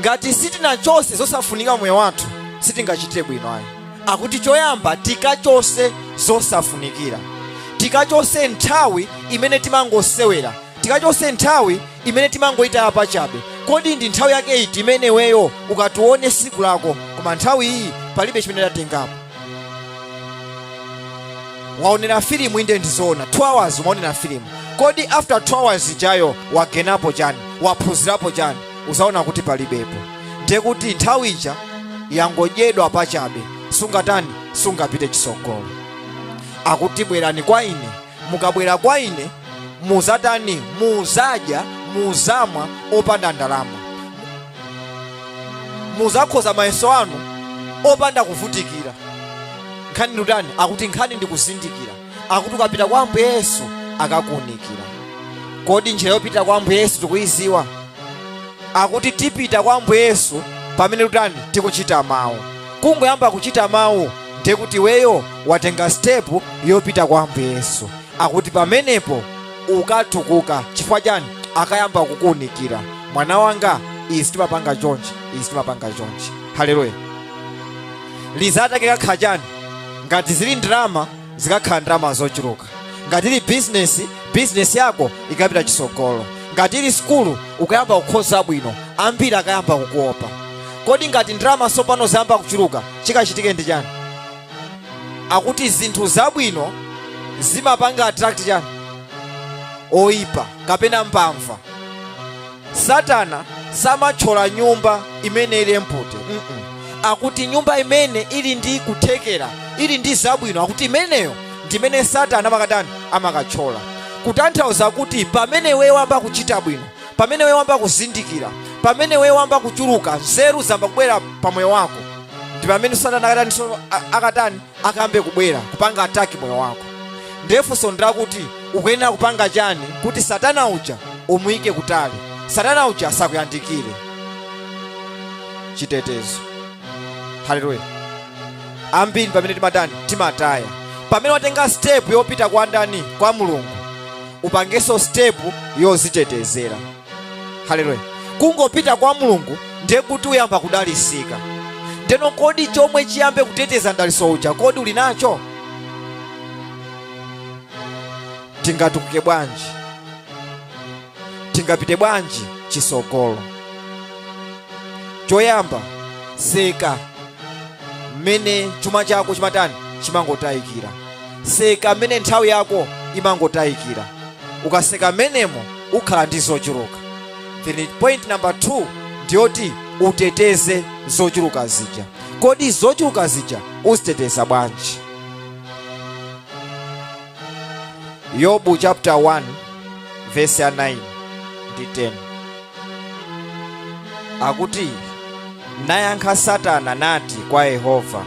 Ngati sitinachose zosafunika moyo wathu, sitingachite bwino ayi. Akuti choyamba tikachose zosafunikira, tikachose nthawi imene timangosewera, tikachose nthawi imene timangoyitaya pachabe. Kodi ndi nthawi yake iti imene iweyo ukatione siku lako, koma nthawi iyi palibe chimene tatengapo? Waonera filimu, inde ndizoona, 2 hours umaonera filimu. Kodi after 2 hours ijayo wagenapo chani? Waphunzirapo chani? Uzaona kuti palibepo. Ndiye kuti nthawi ija yangodyedwa pachabe, sungatani, sungapite chisogolo. Akuti bwerani kwa ine, mukabwera kwa ine muzatani? Muzadya, muzamwa opanda ndalama, muzakhoza mayeso anu opanda kuvutikira. Nkhani ndikutani? Akuti nkhani ndikuzindikira. Akuti ukapita kwa Ambuye Yesu akakuunikira. Kodi njira yopita kwa Ambuye Yesu tikuiziwa? Akuti tipita kwa Ambuye Yesu pamene tutani? Tikuchita mawu. Kungoyamba kuchita mawu, ndiye kuti iweyo watenga step yopita kwa Ambuye Yesu. Akuti pamenepo ukatukuka. Chifukwa chani? Akayamba kukuunikira, mwana wanga, izi timapanga chonchi, izi timapanga chonchi. Haleluya! Lizatake kakhala chani? Ngati zili ndalama, zikakhala ndalama zochuluka. Ngati ili bizinesi, bizinesi yako ikapita chisogolo. Ngati ili sukulu, ukayamba kukhoza bwino, ambiri akayamba kukuopa. Kodi ngati ndalama sopano zayamba kuchuluka, chikachitike ndi chani? Akuti zinthu zabwino zimapanga attract chani? Oyipa kapena mbamva. Satana samathyola nyumba imene ili empty. Akuti nyumba imene ili ndi kuthekera, ili ndi zabwino, akuti imeneyo ndimene Satana amakatani? Amakathyola. Kutanthauza kuti pamene iwe wamba kuchita bwino, pamene iwe wamba kuzindikira, pamene iwe wamba kuchuluka nzeru zamba kubwera pa moyo wako, ndi pamene Satana akatani? So akatani? Akambe kubwera kupanga attack moyo wako. Ndiye funso ndakuti ukuyenera kupanga chani kuti Satana uja umuyike kutali, Satana uja asakuyandikire? Chitetezo. Haleluya! Ambiri pamene timatani? Timataya. Pamene watenga step yopita kwa ndani? Kwa Mulungu, upangenso step yozitetezera. Haleluya! Kungopita kwa Mulungu, ndiye kuti uyamba kudalisika. Ndeno kodi chomwe chiyambe kuteteza mdaliso uja, kodi uli nacho? Tingatukuke bwanji? Tingapite bwanji chisogolo? Choyamba, seka mmene chuma chako chimatani? Chimangotayikira. Seka mmene nthawi yako imangotayikira. Ukaseka mmenemo, ukhala ndi zochuluka. Then point number 2 ndiyoti uteteze zochuluka zija. Kodi zochuluka zija uziteteza bwanji? Yobu chapter 1 verse ya 9 ndi 10 akuti, nayankha Satana nati kwa Yehova,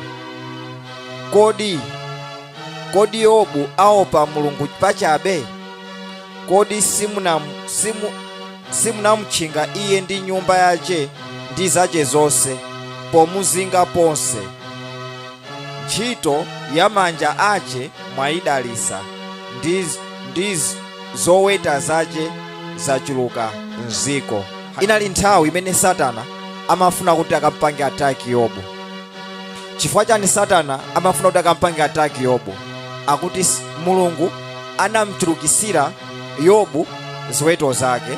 Kodi Yobu aopa Mulungu pachabe? Kodi simunamutchinga iye ndi nyumba yace ndi zace zonse pomuzinga ponse? Ntchito ya manja ace mwayidalisa, ndi zoweta zace zachuluka mziko. Inali nthawi imene Satana amafuna kuti akampange attack Yobu. Chifukwa chani Satana amafuna kuti akampange attack Yobu? Akuti Mulungu anamchulukisira Yobu ziweto zake,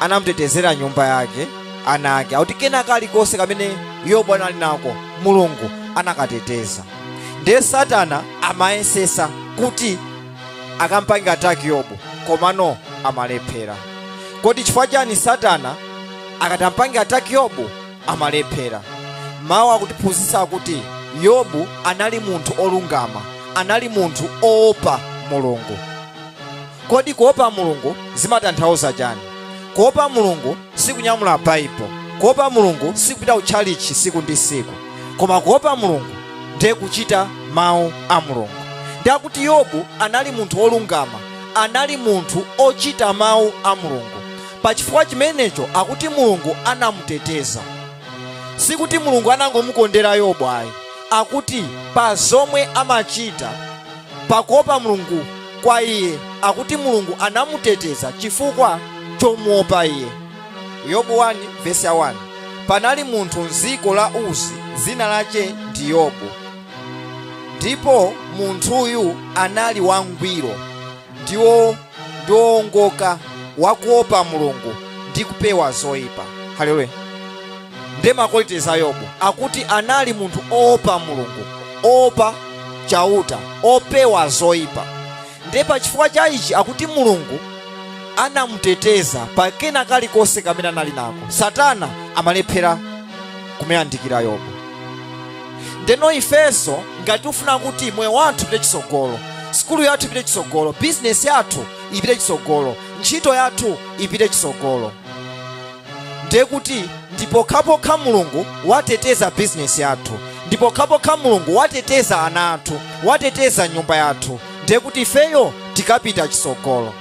anamutetezera nyumba yake, ana ake. Akuti kena kalikonse kamene Yobu anali nako Mulungu anakateteza. Ndiye Satana amayesesa kuti akampange attack Yobu, komano amalephera. Kodi chifukwa chani Satana akati ampange attack Yobu amalephera? Mawu akutiphunzitsa kuti Yobu anali munthu olungama, anali munthu oopa Mulungu. Kodi kuopa Mulungu zimatanthauza chani? Kuopa Mulungu sikunyamula Baibulo, kuopa Mulungu sikupita kutchalichi siku ndi siku, koma kuopa Mulungu ndiye kuchita mawu a Mulungu. Ndiye akuti Yobu anali munthu wolungama, anali munthu ochita mawu a Mulungu. Pachifukwa chimenecho akuti Mulungu anamuteteza. Sikuti Mulungu anangomukondera Yobu ayi, akuti pa zomwe amachita pakuopa Mulungu kwa iye, akuti Mulungu anamuteteza chifukwa chomuopa iye. Yobu 1 verse 1. Panali munthu mdziko la Uzi, dzina lache ndi Yobu, ndipo munthuyu anali wangwiro ndi wowongoka, wakuopa Mulungu ndi kupewa zoyipa. Haleluya. Ndiye ma qualities a Yobu akuti anali munthu oopa Mulungu, oopa Chauta, opewa zoyipa. Ndiye pachifukwa cha ichi akuti Mulungu anamuteteza pa kena kalikonse kamene anali nako. Satana amalephera kumuyandikira Yobu. Ndeno ifenso ngati tifuna kuti moyo wathu upite chitsogolo, sukulu yathu ipite chitsogolo, bizinesi yathu ipite chitsogolo, ntchito yathu ipite chitsogolo, ndiye kuti ndipokhapokha Mulungu wateteza bizinesi yathu, ndipokhapokha Mulungu wateteza ana athu, wateteza nyumba yathu, ndiye kuti ifeyo tikapita chitsogolo.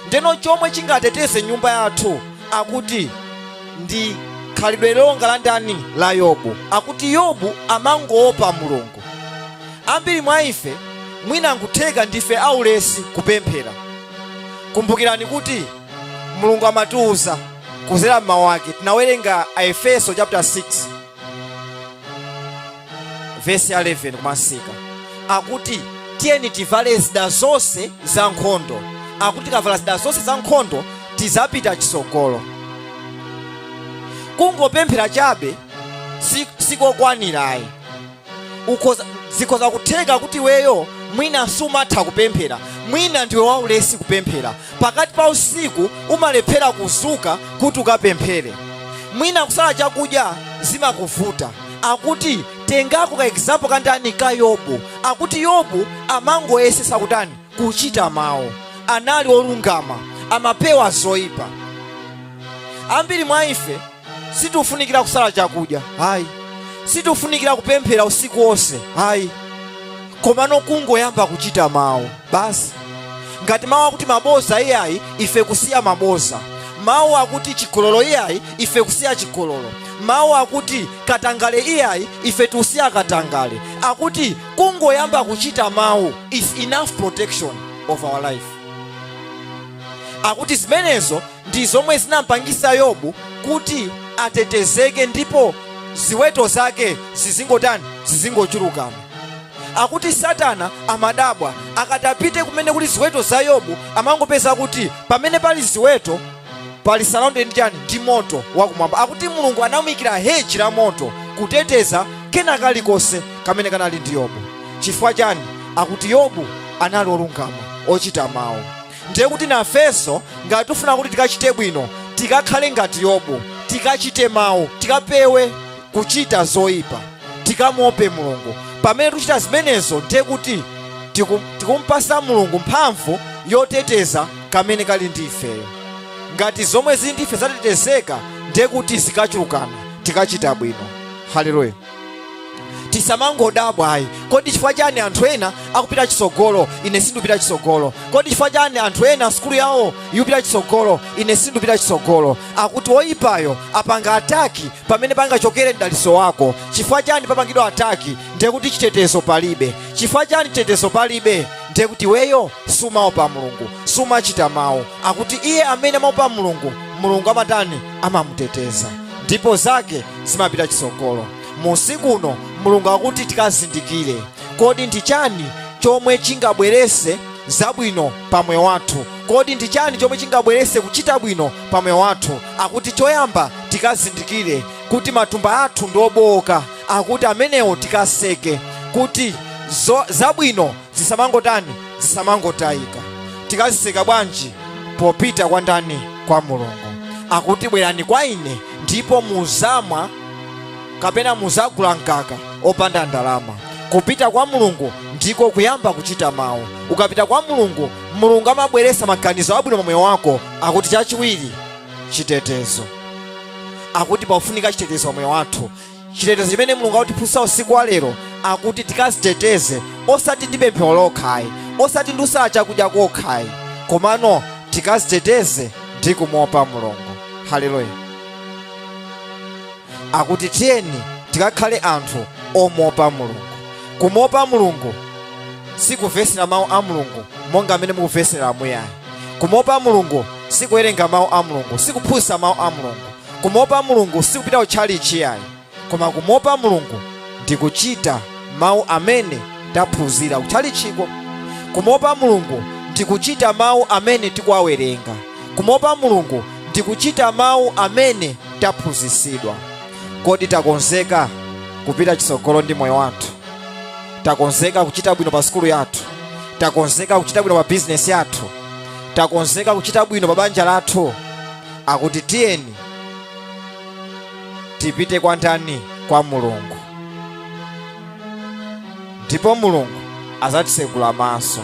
Ndeno chomwe chingateteze nyumba yathu akuti ndi khalidwe longa la ndani? La Yobu. Akuti Yobu amangoopa Mulungu. Ambiri mwa ife mwina nkutheka ndife aulesi kupemphera. Kumbukirani kuti Mulungu amatiuza kuzera m'mawu ake. Tinawerenga Aefeso chapter 6 verse ya 11 kumasika, akuti tiyeni tivale zida zonse za nkhondo. Akuti tikavala zida zonse za nkhondo tizapita chitsogolo. Kungopemphera chabe sikokwanirayi. Zikhoza kutheka kuti iweyo mwina sumatha kupemphera, mwina ndiwe waulesi kupemphera, pakati pa usiku umalephera kuzuka kuti ukapemphere, mwina kusala chakudya zimakuvuta. Akuti tengako ka example kandani? Ka Yobu. Akuti Yobu amangoyesesa kutani? Kuchita mawu. Anali olungama, amapewa zoyipa. Ambiri mwa ife situfunikira kusala chakudya hayi, situfunikira kupemphera usiku wonse hayi, komano kungoyamba kuchita mawu basi. Ngati mawu akuti maboza iyayi, ife kusiya maboza. Mawu akuti chigololo iyayi, ife kusiya chigololo. Mawu akuti katangale iyayi, ife tikusiya katangale. Akuti kungoyamba kuchita mawu is enough protection of our life. Akuti zimenezo ndi zomwe zinampangisa Yobu kuti atetezeke ndipo ziweto zake zizingotani? Zizingochulukana. Akuti Satana amadabwa akati apite kumene kuli ziweto za Yobu, amangopeza kuti pamene pali ziweto pali surrounded ndi chani? Ndi moto wakumwamba. Akuti Mulungu anamuyikira hedge la moto kuteteza kena kalikonse kamene kanali ndi Yobu. Chifukwa chani? Akuti Yobu anali olungama, ochita mawu. Ndiye kuti nafenso ngati tifuna kuti tikachite bwino, tikakhale ngati Yobu, tikachite mawu, tikapewe kuchita zoyipa, tikamuope Mulungu. Pamene tikuchita zimenezo, ndiye kuti tikumpasa Mulungu mphamvu yoteteza kamene kali ndi ifeyo. Ngati zomwe zili ndi ife zatetezeka, ndiye kuti zikachulukana, tikachita bwino. Haleluya. Tisamangodabwa ayi, kodi chifukwa chani anthu ena akupita chitsogolo, ine sindikupita chitsogolo? Kodi chifukwa chani anthu ena sukulu yawo ikupita chitsogolo, ine sindikupita chitsogolo? Akuti woyipayo apanga attack pamene pangachokere mdaliso wako. Chifukwa chani papangidwa attack? Ndiye kuti chitetezo palibe. Chifukwa chani chitetezo palibe? Ndiye kuti iweyo sumaopa Mulungu, sumachita mawu. Akuti iye amene amaopa Mulungu, Mulungu amatani? Amamuteteza, ndipo zake zimapita chitsogolo. Musiku uno Mulungu akuti tikazindikire, kodi ndi chani chomwe chingabwerese zabwino pa moyo wathu? Kodi ndi chani chomwe chingabwerese kuchita bwino pa moyo wathu? Akuti choyamba tikazindikire kuti matumba athu ndi obowoka. Akuti amenewo tikaseke kuti zabwino zisamangotani? Zisamangotayika. Tikaziseka bwanji? Popita kwa ndani? Kwa Mulungu. Akuti bwerani kwa ine ndipo muzamwa kapena muzagula mkaka opanda ndalama. Kupita kwa Mulungu ndiko kuyamba kuchita mawu. Ukapita kwa Mulungu, Mulungu amabweresa maganizo abwino pa moyo wako. Akuti chachiwiri, chitetezo. Akuti pafunika chitetezo pa moyo wathu. Chitetezo chimene Mulungu akutiphunzitsa usiku wa lero, akuti tikaziteteze osati ndi pemphero lokhayi, osati ndi usala chakudya kokhayi, komano tikaziteteze ndi kumuopa Mulungu. Haleluya. Akuti tiyeni tikakhale anthu omuopa Mulungu. Kumuopa Mulungu sikuvesera mawu a Mulungu monga amene mukuvesera amuyayi. Kumuopa Mulungu sikuwerenga mawu a Mulungu, sikuphunzitsa mawu a Mulungu. Kumuopa Mulungu sikupita kutchalichi yayi, koma kumuopa Mulungu ndi kuchita mawu amene taphunzira kutchalichiko. Kumuopa Mulungu ndi kuchita mawu amene tikuwawerenga. Kumuopa Mulungu ndi kuchita mawu amene taphunzitsidwa. Kodi takonzeka kupita chitsogolo ndi moyo wathu? Takonzeka kuchita bwino pa sukulu yathu? Takonzeka kuchita bwino pa bizinesi yathu? Takonzeka kuchita bwino pa banja lathu? Akuti tiyeni tipite kwa ndani? Kwa Mulungu, ndipo Mulungu azatitsegula maso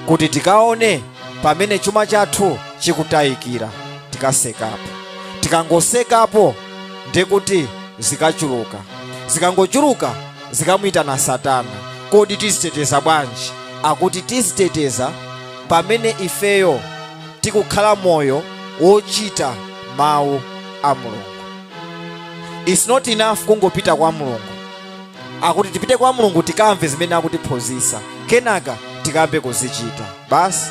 kuti tikaone pamene chuma chathu chikutayikira. Tikasekapo. Tikangosekapo ndikuti zikachuluka. Zikangochuluka zikamuyitana Satana. Kodi tiziteteza bwanji? Akuti tiziteteza pamene ifeyo tikukhala moyo wochita mawu a Mulungu. It's not enough kungopita kwa Mulungu. Akuti tipite kwa Mulungu, tikamve zimene akutiphunzitsa, kenaka tikambe kuzichita. Basi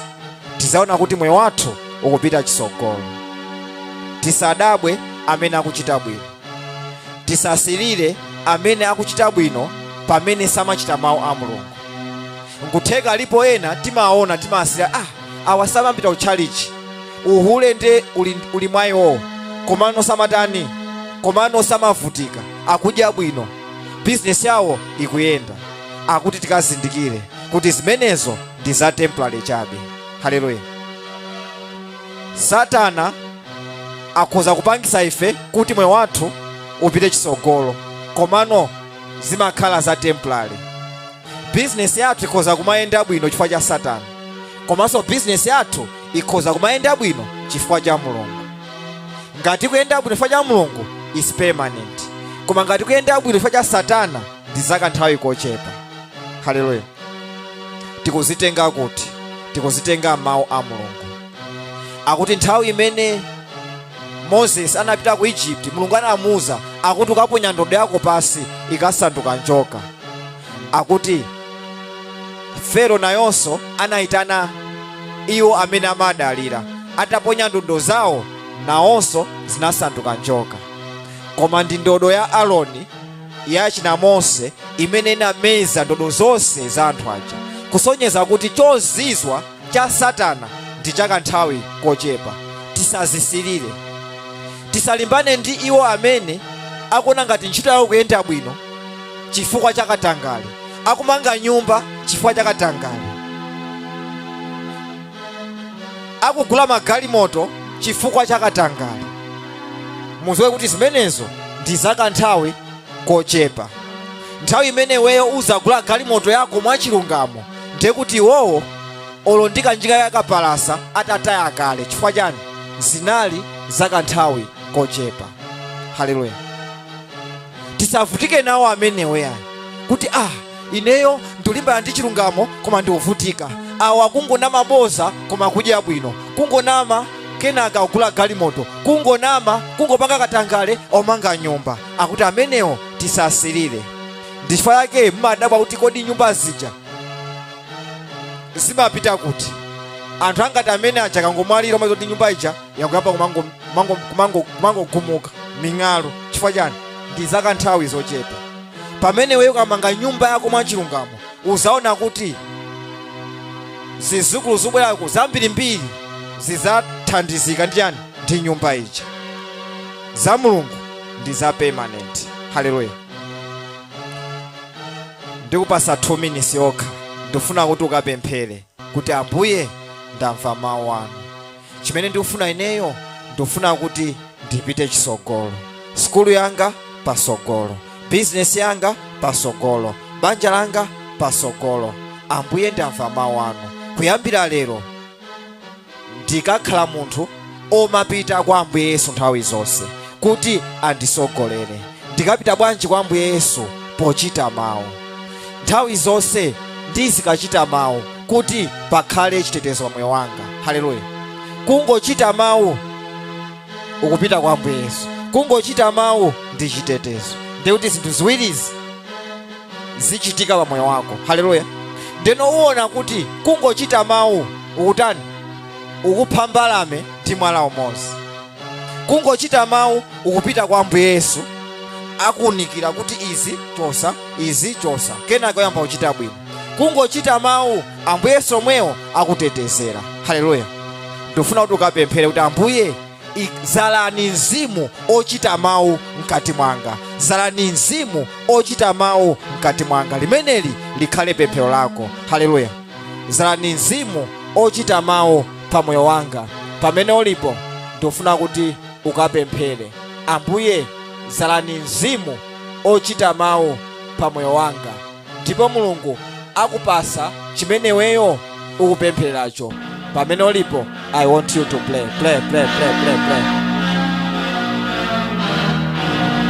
tizaona kuti moyo wathu ukupita chitsogolo. Tisadabwe amene akuchita bwino, tisasilire amene akuchita bwino pamene samachita mawu a Mulungu. Nkutheka alipo ena timaona, timasira, awa samapita kutchalichi, uhule nde uli mwa iwowo, komano samatani? Komano samavutika, akudya bwino, bizinesi yawo ikuyenda. Akuti tikazindikire kuti zimenezo ndi za temporary chabe. Haleluya. Satana akhoza kupangisa ife kuti moyo wathu upite chitsogolo, komano zimakhala za temporary. Bizinesi yathu ikhoza kumayenda bwino chifukwa cha Satana, komanso bizinesi yathu ikhoza kumayenda bwino chifukwa cha Mulungu. Ngati kuyenda bwino chifukwa cha Mulungu is permanent, koma ngati kuyenda bwino chifukwa cha Satana ndi zakanthawi kochepa. Haleluya. Tikuzitenga kuti? Tikuzitenga mawu a Mulungu. Akuti nthawi imene Moses anapita ku Egypt, Mulungu anamuwuza akuti ukaponya ndodo yako pasi ikasanduka njoka. Akuti Fero nayonso anayitana iwo amene amadalira, ataponya ndodo zawo nawonso zinasanduka njoka. Koma ndi ndodo ya Aroni yachina Mose imene inameza ndodo zonse za anthu aja, kusonyeza kuti chozizwa cha Satana ndi chakanthawi kochepa. Tisazisilire, tisalimbane ndi iwo amene akuona ngati ntchito yawo kuyenda bwino chifukwa cha katangale, akumanga nyumba chifukwa cha katangale, akugula magalimoto chifukwa cha katangale. Muziwe kuti zimenezo ndi zakanthawi kochepa. Nthawi imene iweyo uzagula galimoto yako mwachilungamo, ndiye kuti iwowo olo ndi kanjinga yakapalasa atataya kale. Chifukwa chani? Zinali zakanthawi kochepa. Haleluya. Tisavutike nawo amenewo yani, kuti ineyo ndikulimbana ndi chilungamo koma ndikuvutika, awa kungonama boza koma kudya bwino, kungonama kenaka kugula galimoto, kungonama, kungopanga katangale omanga nyumba. Akuti amenewo tisasilire. Ndi chifukwa yake mmadabwa kuti kodi nyumba zija zimapita kuti? Anthu angati amene aja kangomwalira umapeza kuti nyumba ija yakuyamba kumangogumuka ming'alu. Chifukwa chani? Ndi zaka nthawi zochepa. Pamene iweyo ukamanga nyumba yako mwachilungamo, uzaona kuti zizukulu zobwerako zambirimbiri zizathandizika ndi chani? Ndi nyumba ija. Za Mulungu ndi za permanent. Haleluya. Ndikupasa 2 minutes yokha, ndifuna kuti ukapemphere kuti, "Ambuye, ndamva mawu anu. Chimene ndikufuna ineyo, ndikufuna kuti ndipite chisogolo, sukulu yanga pasogolo, bizinesi yanga pasogolo, banja langa pasogolo. Ambuye, ndamva mawu anu. Kuyambira lero ndikakhala munthu omapita kwa Ambuye Yesu nthawi zonse kuti andisogolere." Ndikapita bwanji kwa Ambuye Yesu? Pochita mawu. Nthawi zonse ndizikachita mawu kuti pakhale chitetezo pa moyo wanga. Haleluya. Kungochita mawu, ukupita kwa Ambuye Yesu. Kungochita mawu ndi chitetezo, ndikuti zinthu ziwirizi zichitika pa moyo wako. Haleluya. Ndeno uwona kuti kungochita mawu ukutani? Ukupha mbalame ndi mwala umodzi. Kungochita mawu, ukupita kwa Ambuye Yesu, akuunikira kuti izi chosa, izi chosa, kenaka uyamba kuchita bwino. Kungochita mawu, Ambuye Yesu omwewo akutetezera. Haleluya. Ndifuna kuti ukapemphere kuti, "Ambuye, zalani mzimu ochita mawu mkati mwanga, zalani mzimu ochita mawu mkati mwanga." Limeneli likhale pemphero lako. Haleluya. Zalani mzimu ochita mawu pa moyo wanga. Pamene ulipo, ndifuna kuti ukapemphere, "Ambuye, zalani mzimu ochita mawu pa moyo wanga," ndipo Mulungu akupasa chimene iweyo ukupemphereracho. Pamene ulipo, I want you to play, play, play, play, play, play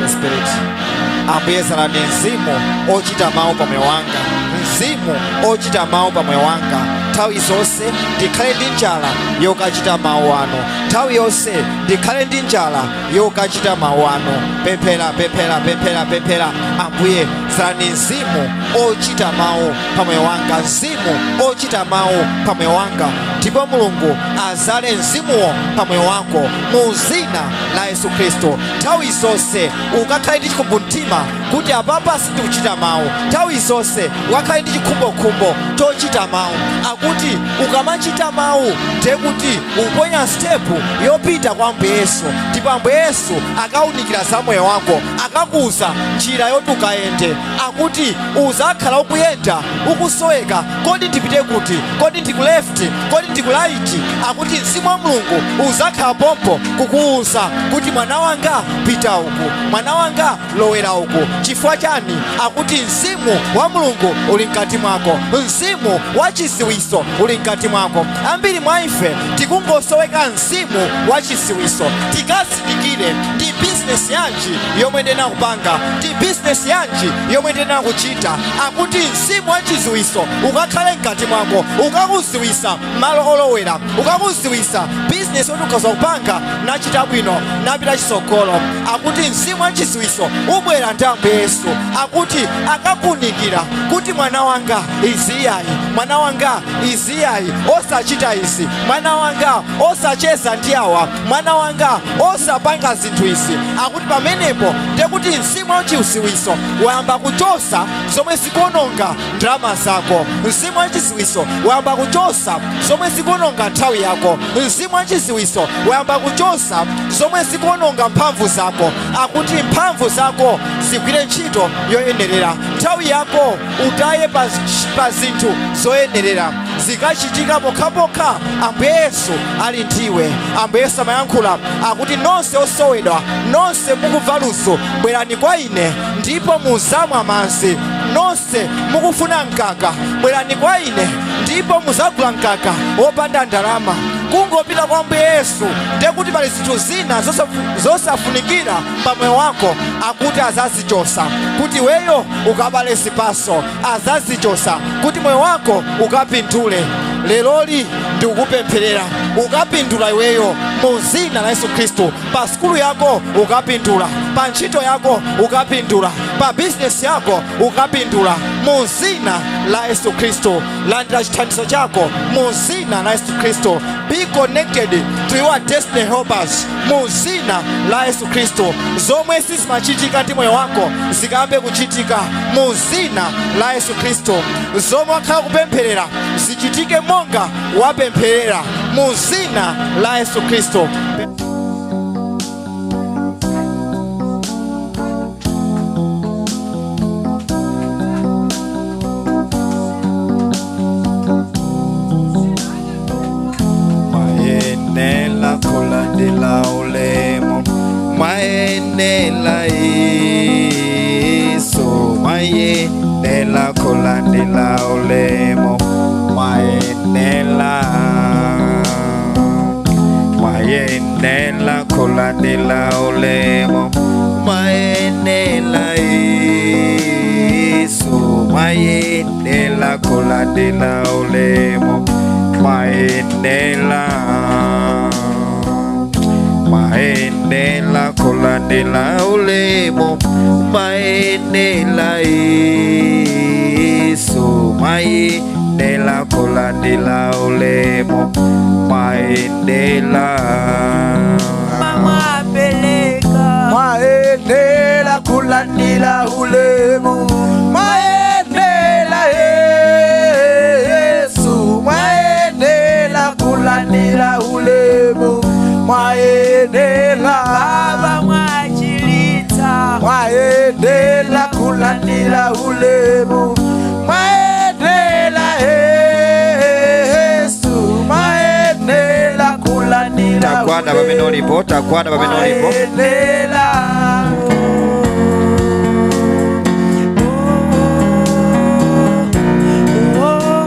the Spirit. Ambuye, zalani mzimu ochita mawu pa moyo wanga, mzimu ochita mawu pa moyo wanga. Nthawi zonse ndikhale ndi njala yokachita mawu anu. Nthawi yonse ndikhale ndi njala yokachita mawu anu. Pemphera, pemphera, pemphera, pemphera. Ambuye, zalani mzimu ochita mawu pa moyo wanga, mzimu ochita mawu pa moyo wanga. Ndipo Mulungu azale mzimuwo pa moyo wako mu zina la Yesu Khristu. Nthawi zonse ukakhale ndi chikumbumtima kuti apapa sindikuchita mawu. Nthawi zonse ukakhale ndi chikhumbokhumbo chochita mawu. Akuti ukamachita mawu, ndiye kuti ukuponya step yopita kwa Ambuye Yesu, ndipo Ambuye Yesu akaunikira za moyo wako, akakuuza njira yoti ukayende. Akuti uzakhala ukuyenda, ukusoweka, "Kodi ndipite kuti? Kodi ndiku left? Kodi ndiku right?" Akuti mzimu wa Mulungu uzakhala pompo kukuwuza kuti, "Mwana wanga, pita uku. Mwana wanga, lowera uku." Chifukwa chani? Akuti mzimu wa Mulungu uli mkati mwako, mzimu wa chiziwiso uli mkati mwako. Ambiri mwa ife tikungosoweka mzimu wa chiziwiso, tikazindikire ndi bizinesi yanji yomwe ndinakupanga, ndi bizinesi yanji yomwe ndinakuchita. Akuti mzimu wa chiziwiso ukakhale mkati mwako, ukakuziwisa malo olowera, ukakuziwisa bizinesi yoti ukhoza kupanga, nachita bwino, napita chisogolo. Akuti mzimu wa chiziwiso ubwera ndi Ambuye Yesu. Akuti akakunikira kuti, "Mwana wanga, izi yayi. Mwana wanga, izi yayi. Osachita izi. Mwana wanga, osacheza ndi awa. Mwana wanga, osapanga zinthu izi." Akuti pamenepo ndekuti mzimu wa chiziwiso wayamba kuchosa zomwe zikuononga ndalama zako. Mzimu wa chiziwiso wayamba kuchosa zomwe zikuononga nthawi yako. Mzimu wa chiziwiso wayamba kuchosa zomwe zikuononga mphamvu zako. Akuti mphamvu zako zigwire ntchito yoyenerera, nthawi yako utaye pa zinthu zoyenerera. Zikachitika pokhapokha Ambuye Yesu ali ndiwe. Ambuye Yesu amayankhula akuti, "Nonse osowedwa, nonse mukumva ludzu, bwerani kwa ine ndipo muzamwa madzi. Nonse mukufuna mkaka, bwerani kwa ine ndipo muzagula mkaka wopanda ndalama." Kungopita kwa Ambuye Yesu, ndiye kuti pali zinthu zina zosafunikira pa moyo wako, akuti azazichosa kuti iweyo ukabale zipaso, azazichosa kuti moyo wako ukapindule. Leroli ndikukupempherera, ukapindula iweyo mu zina la Yesu Khristu. Pa sukulu yako ukapindula, Pa ntchito yako ukapindula, pa bizinesi yako ukapindula, mu zina la Yesu Khristu. Landira chithandizo chako mu zina la Yesu Khristu. Be connected to your destiny helpers mu zina la Yesu Khristu. Zomwe sizimachitika ndi moyo wako zikambe kuchitika mu zina la Yesu Khristu. Zomwe wakhala kupempherera zichitike monga wapempherera mu zina la Yesu Khristu. Mayenela kulandela ulemo, mayenela Yesu, mayenela kulandela ulemo, mayenela, mayenela kulandela ulemo, mayenela Yesu, mayenela kulandela ulemo, mayenela, mayenela kulandela ulemo, mayenela Yesu, mayenela kulandela ulemo, mayenela. Mama peleka, mayenela kulandela ulemo, mayenela Yesu, mayenela kulandela ulemo, mayenela. Baba mwachilita, mayenela kulandela ulemo, mayenela Yesu, mayenela kulandela. Takwada pamene ulipo, takwada pamene ulipo. Mayenela. Oh.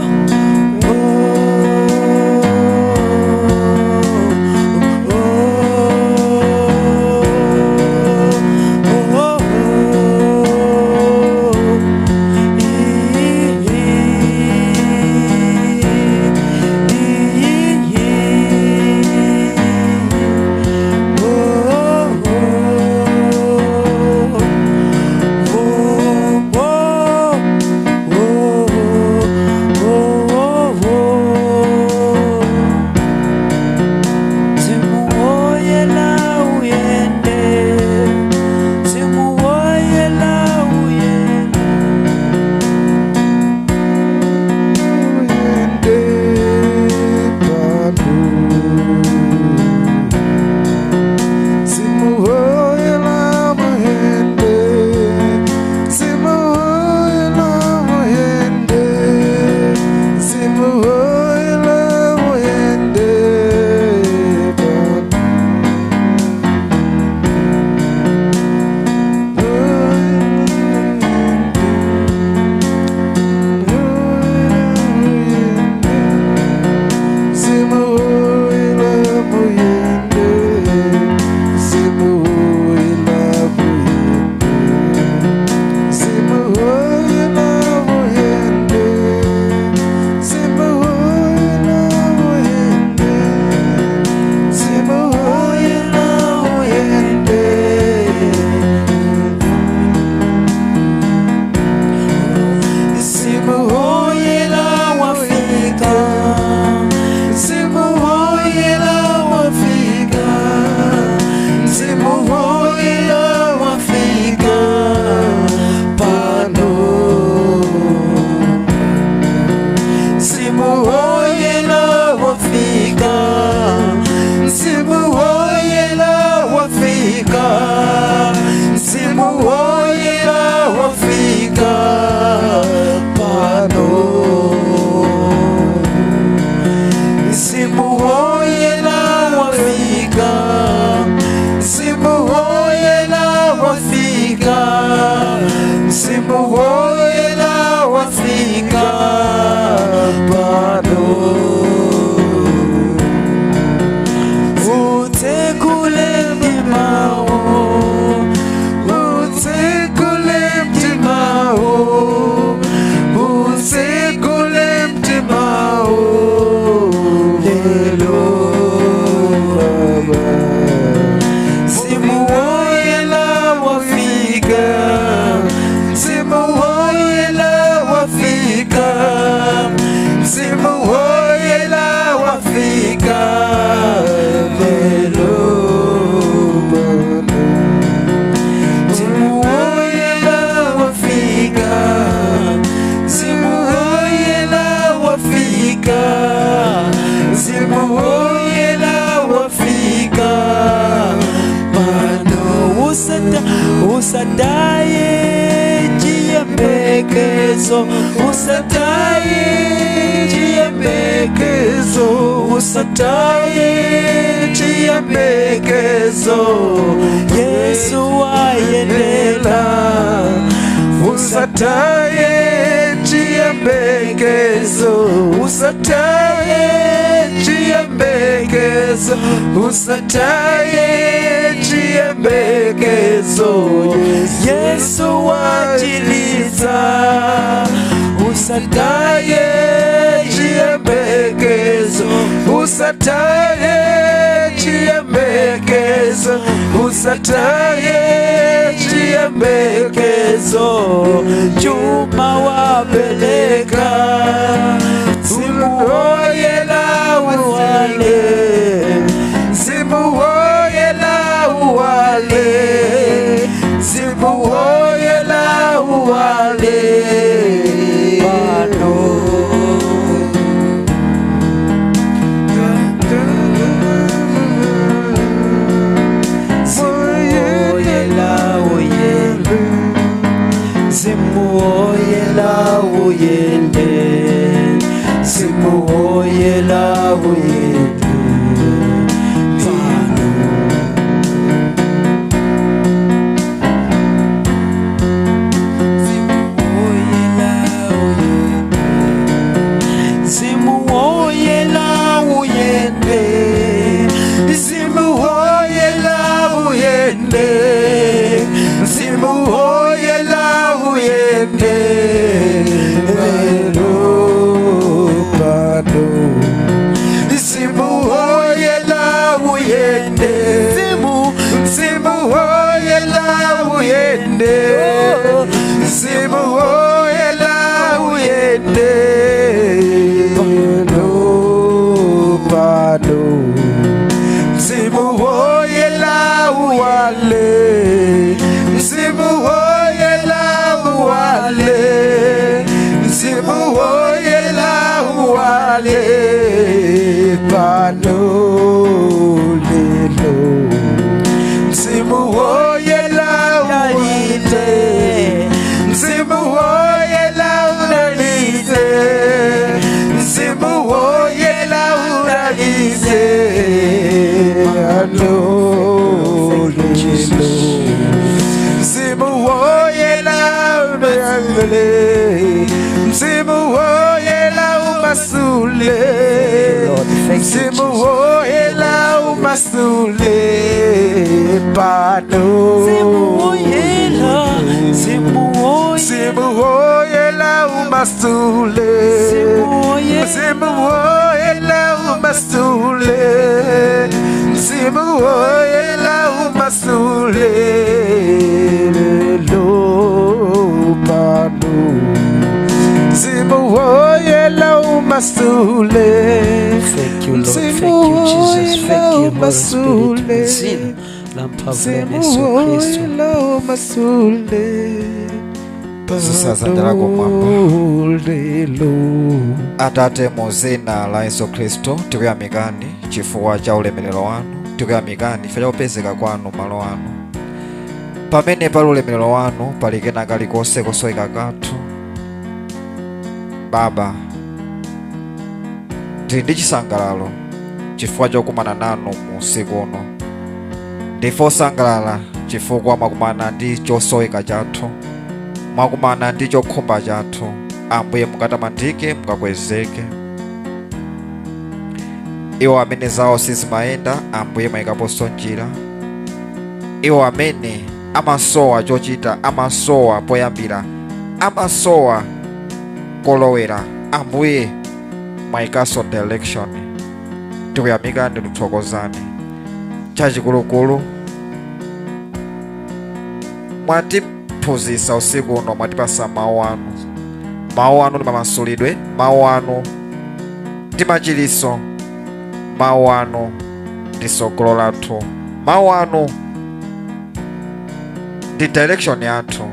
Usataye chiyembekezo, usataye chiyembekezo, usataye chiyembekezo. Yesu wayenela. Usataye chiyembekezo, usataye chiyembekezo, usataye chiyembekezo. Yesu wachiliza. Usataye chiyembekezo, usataye chiyembekezo, usataye chiyembekezo. Chuma wapeleka, Simuhoyela uwale, simuhoyela uwale, simuhoyela uwale. Pano. Simuhoyela uyende, simuhoyela uyende, simuhoyela uyende. Pano. Simuhoyela uyende, simuhoyela uyende, Simuhoyela uyende, simuhoyela uyende. Pano. Simuhoyela uyende, simuhoyela uyende, simuhoyela uyende. Pano. Simuhoyela uwale, simuhoyela uwale, simuhoyela uwale. Pano lelo, simuhoyela uwale, simuhoyela uwale, simuhoyela uwale. Pano lelo, simuhoyela uwale, simuhoyela umasule, Lord, thank you, Jesus. simuhoyela umasule. Pano. Simuhoyela, simuhoyela, Simuhoyela umasule, simuhoyela, simuhoyela umasule, simuhoyela umasule. Lo pano. Simuhoyela umasule. Thank you, Lord. Thank you, Jesus. Thank you, Holy Spirit. Dzina la mphamvu la Yesu Kristo. Simuhoyela umasule. Zisazandala kumwamba. Lelo. Atate, mu dzina la Yesu Khristu, tikuyamikani chifukwa cha ulemerero wanu, tikuyamikani chifukwa cha kupezeka kwanu malo anu. Pamene pali ulemerero wanu pali kena kalikonse kosoweka kathu. Baba, tili ndi chisangalalo chifukwa chokumana nanu mu usiku uno. Ndife osangalala chifukwa mwakumana ndi chosoweka chathu, mwakumana ndi chokhumba chathu. Ambuye, mukatamandike, mukakwezeke. Iwo amene zawo sizimayenda, Ambuye, mwayikaponso njira. Iwo amene amasowa chochita, amasowa poyambira, amasowa kolowera, Ambuye, mwayikanso direction. Tikuyamikani, tikuthokozani. Chachikulukulu mwatiphunzitsa usiku uno, mwatipasa mawu anu. Mawu anu ndi mamasulidwe, mawu anu ndi machiliso, mawu anu ndi tsogolo lathu, mawu anu ndi direction yathu.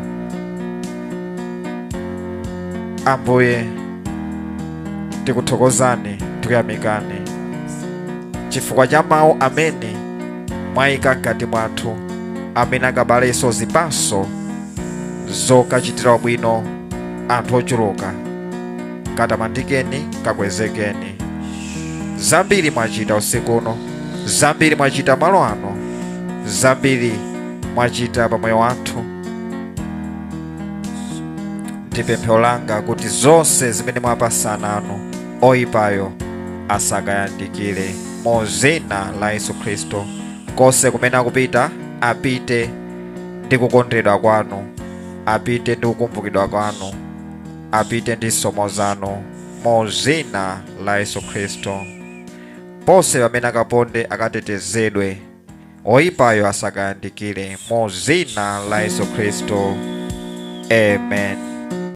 Ambuye, tikuthokozani, tikuyamikani chifukwa cha mawu amene mwayika mkati mwathu, amene akabalenso zipaso. Zokachitira bwino anthu ochuluka. Katamandikeni, kakwezekeni. Zambiri mwachita usiku uno, zambiri mwachita malo ano, zambiri mwachita pamoyo wathu. Ndi pemphero langa kuti zonse zimene mwapasana anu, oyipayo asakayandikire, mu zina la Yesu Khristu. Konse kumene akupita, apite ndi kukondedwa kwanu, apite ndi kukumbukidwa kwanu, apite ndi somo zanu, mu zina la Yesu Khristu. Ponse pamene akaponde akatetezedwe, oyipayo asakayandikire, mu zina la Yesu Khristu, amen.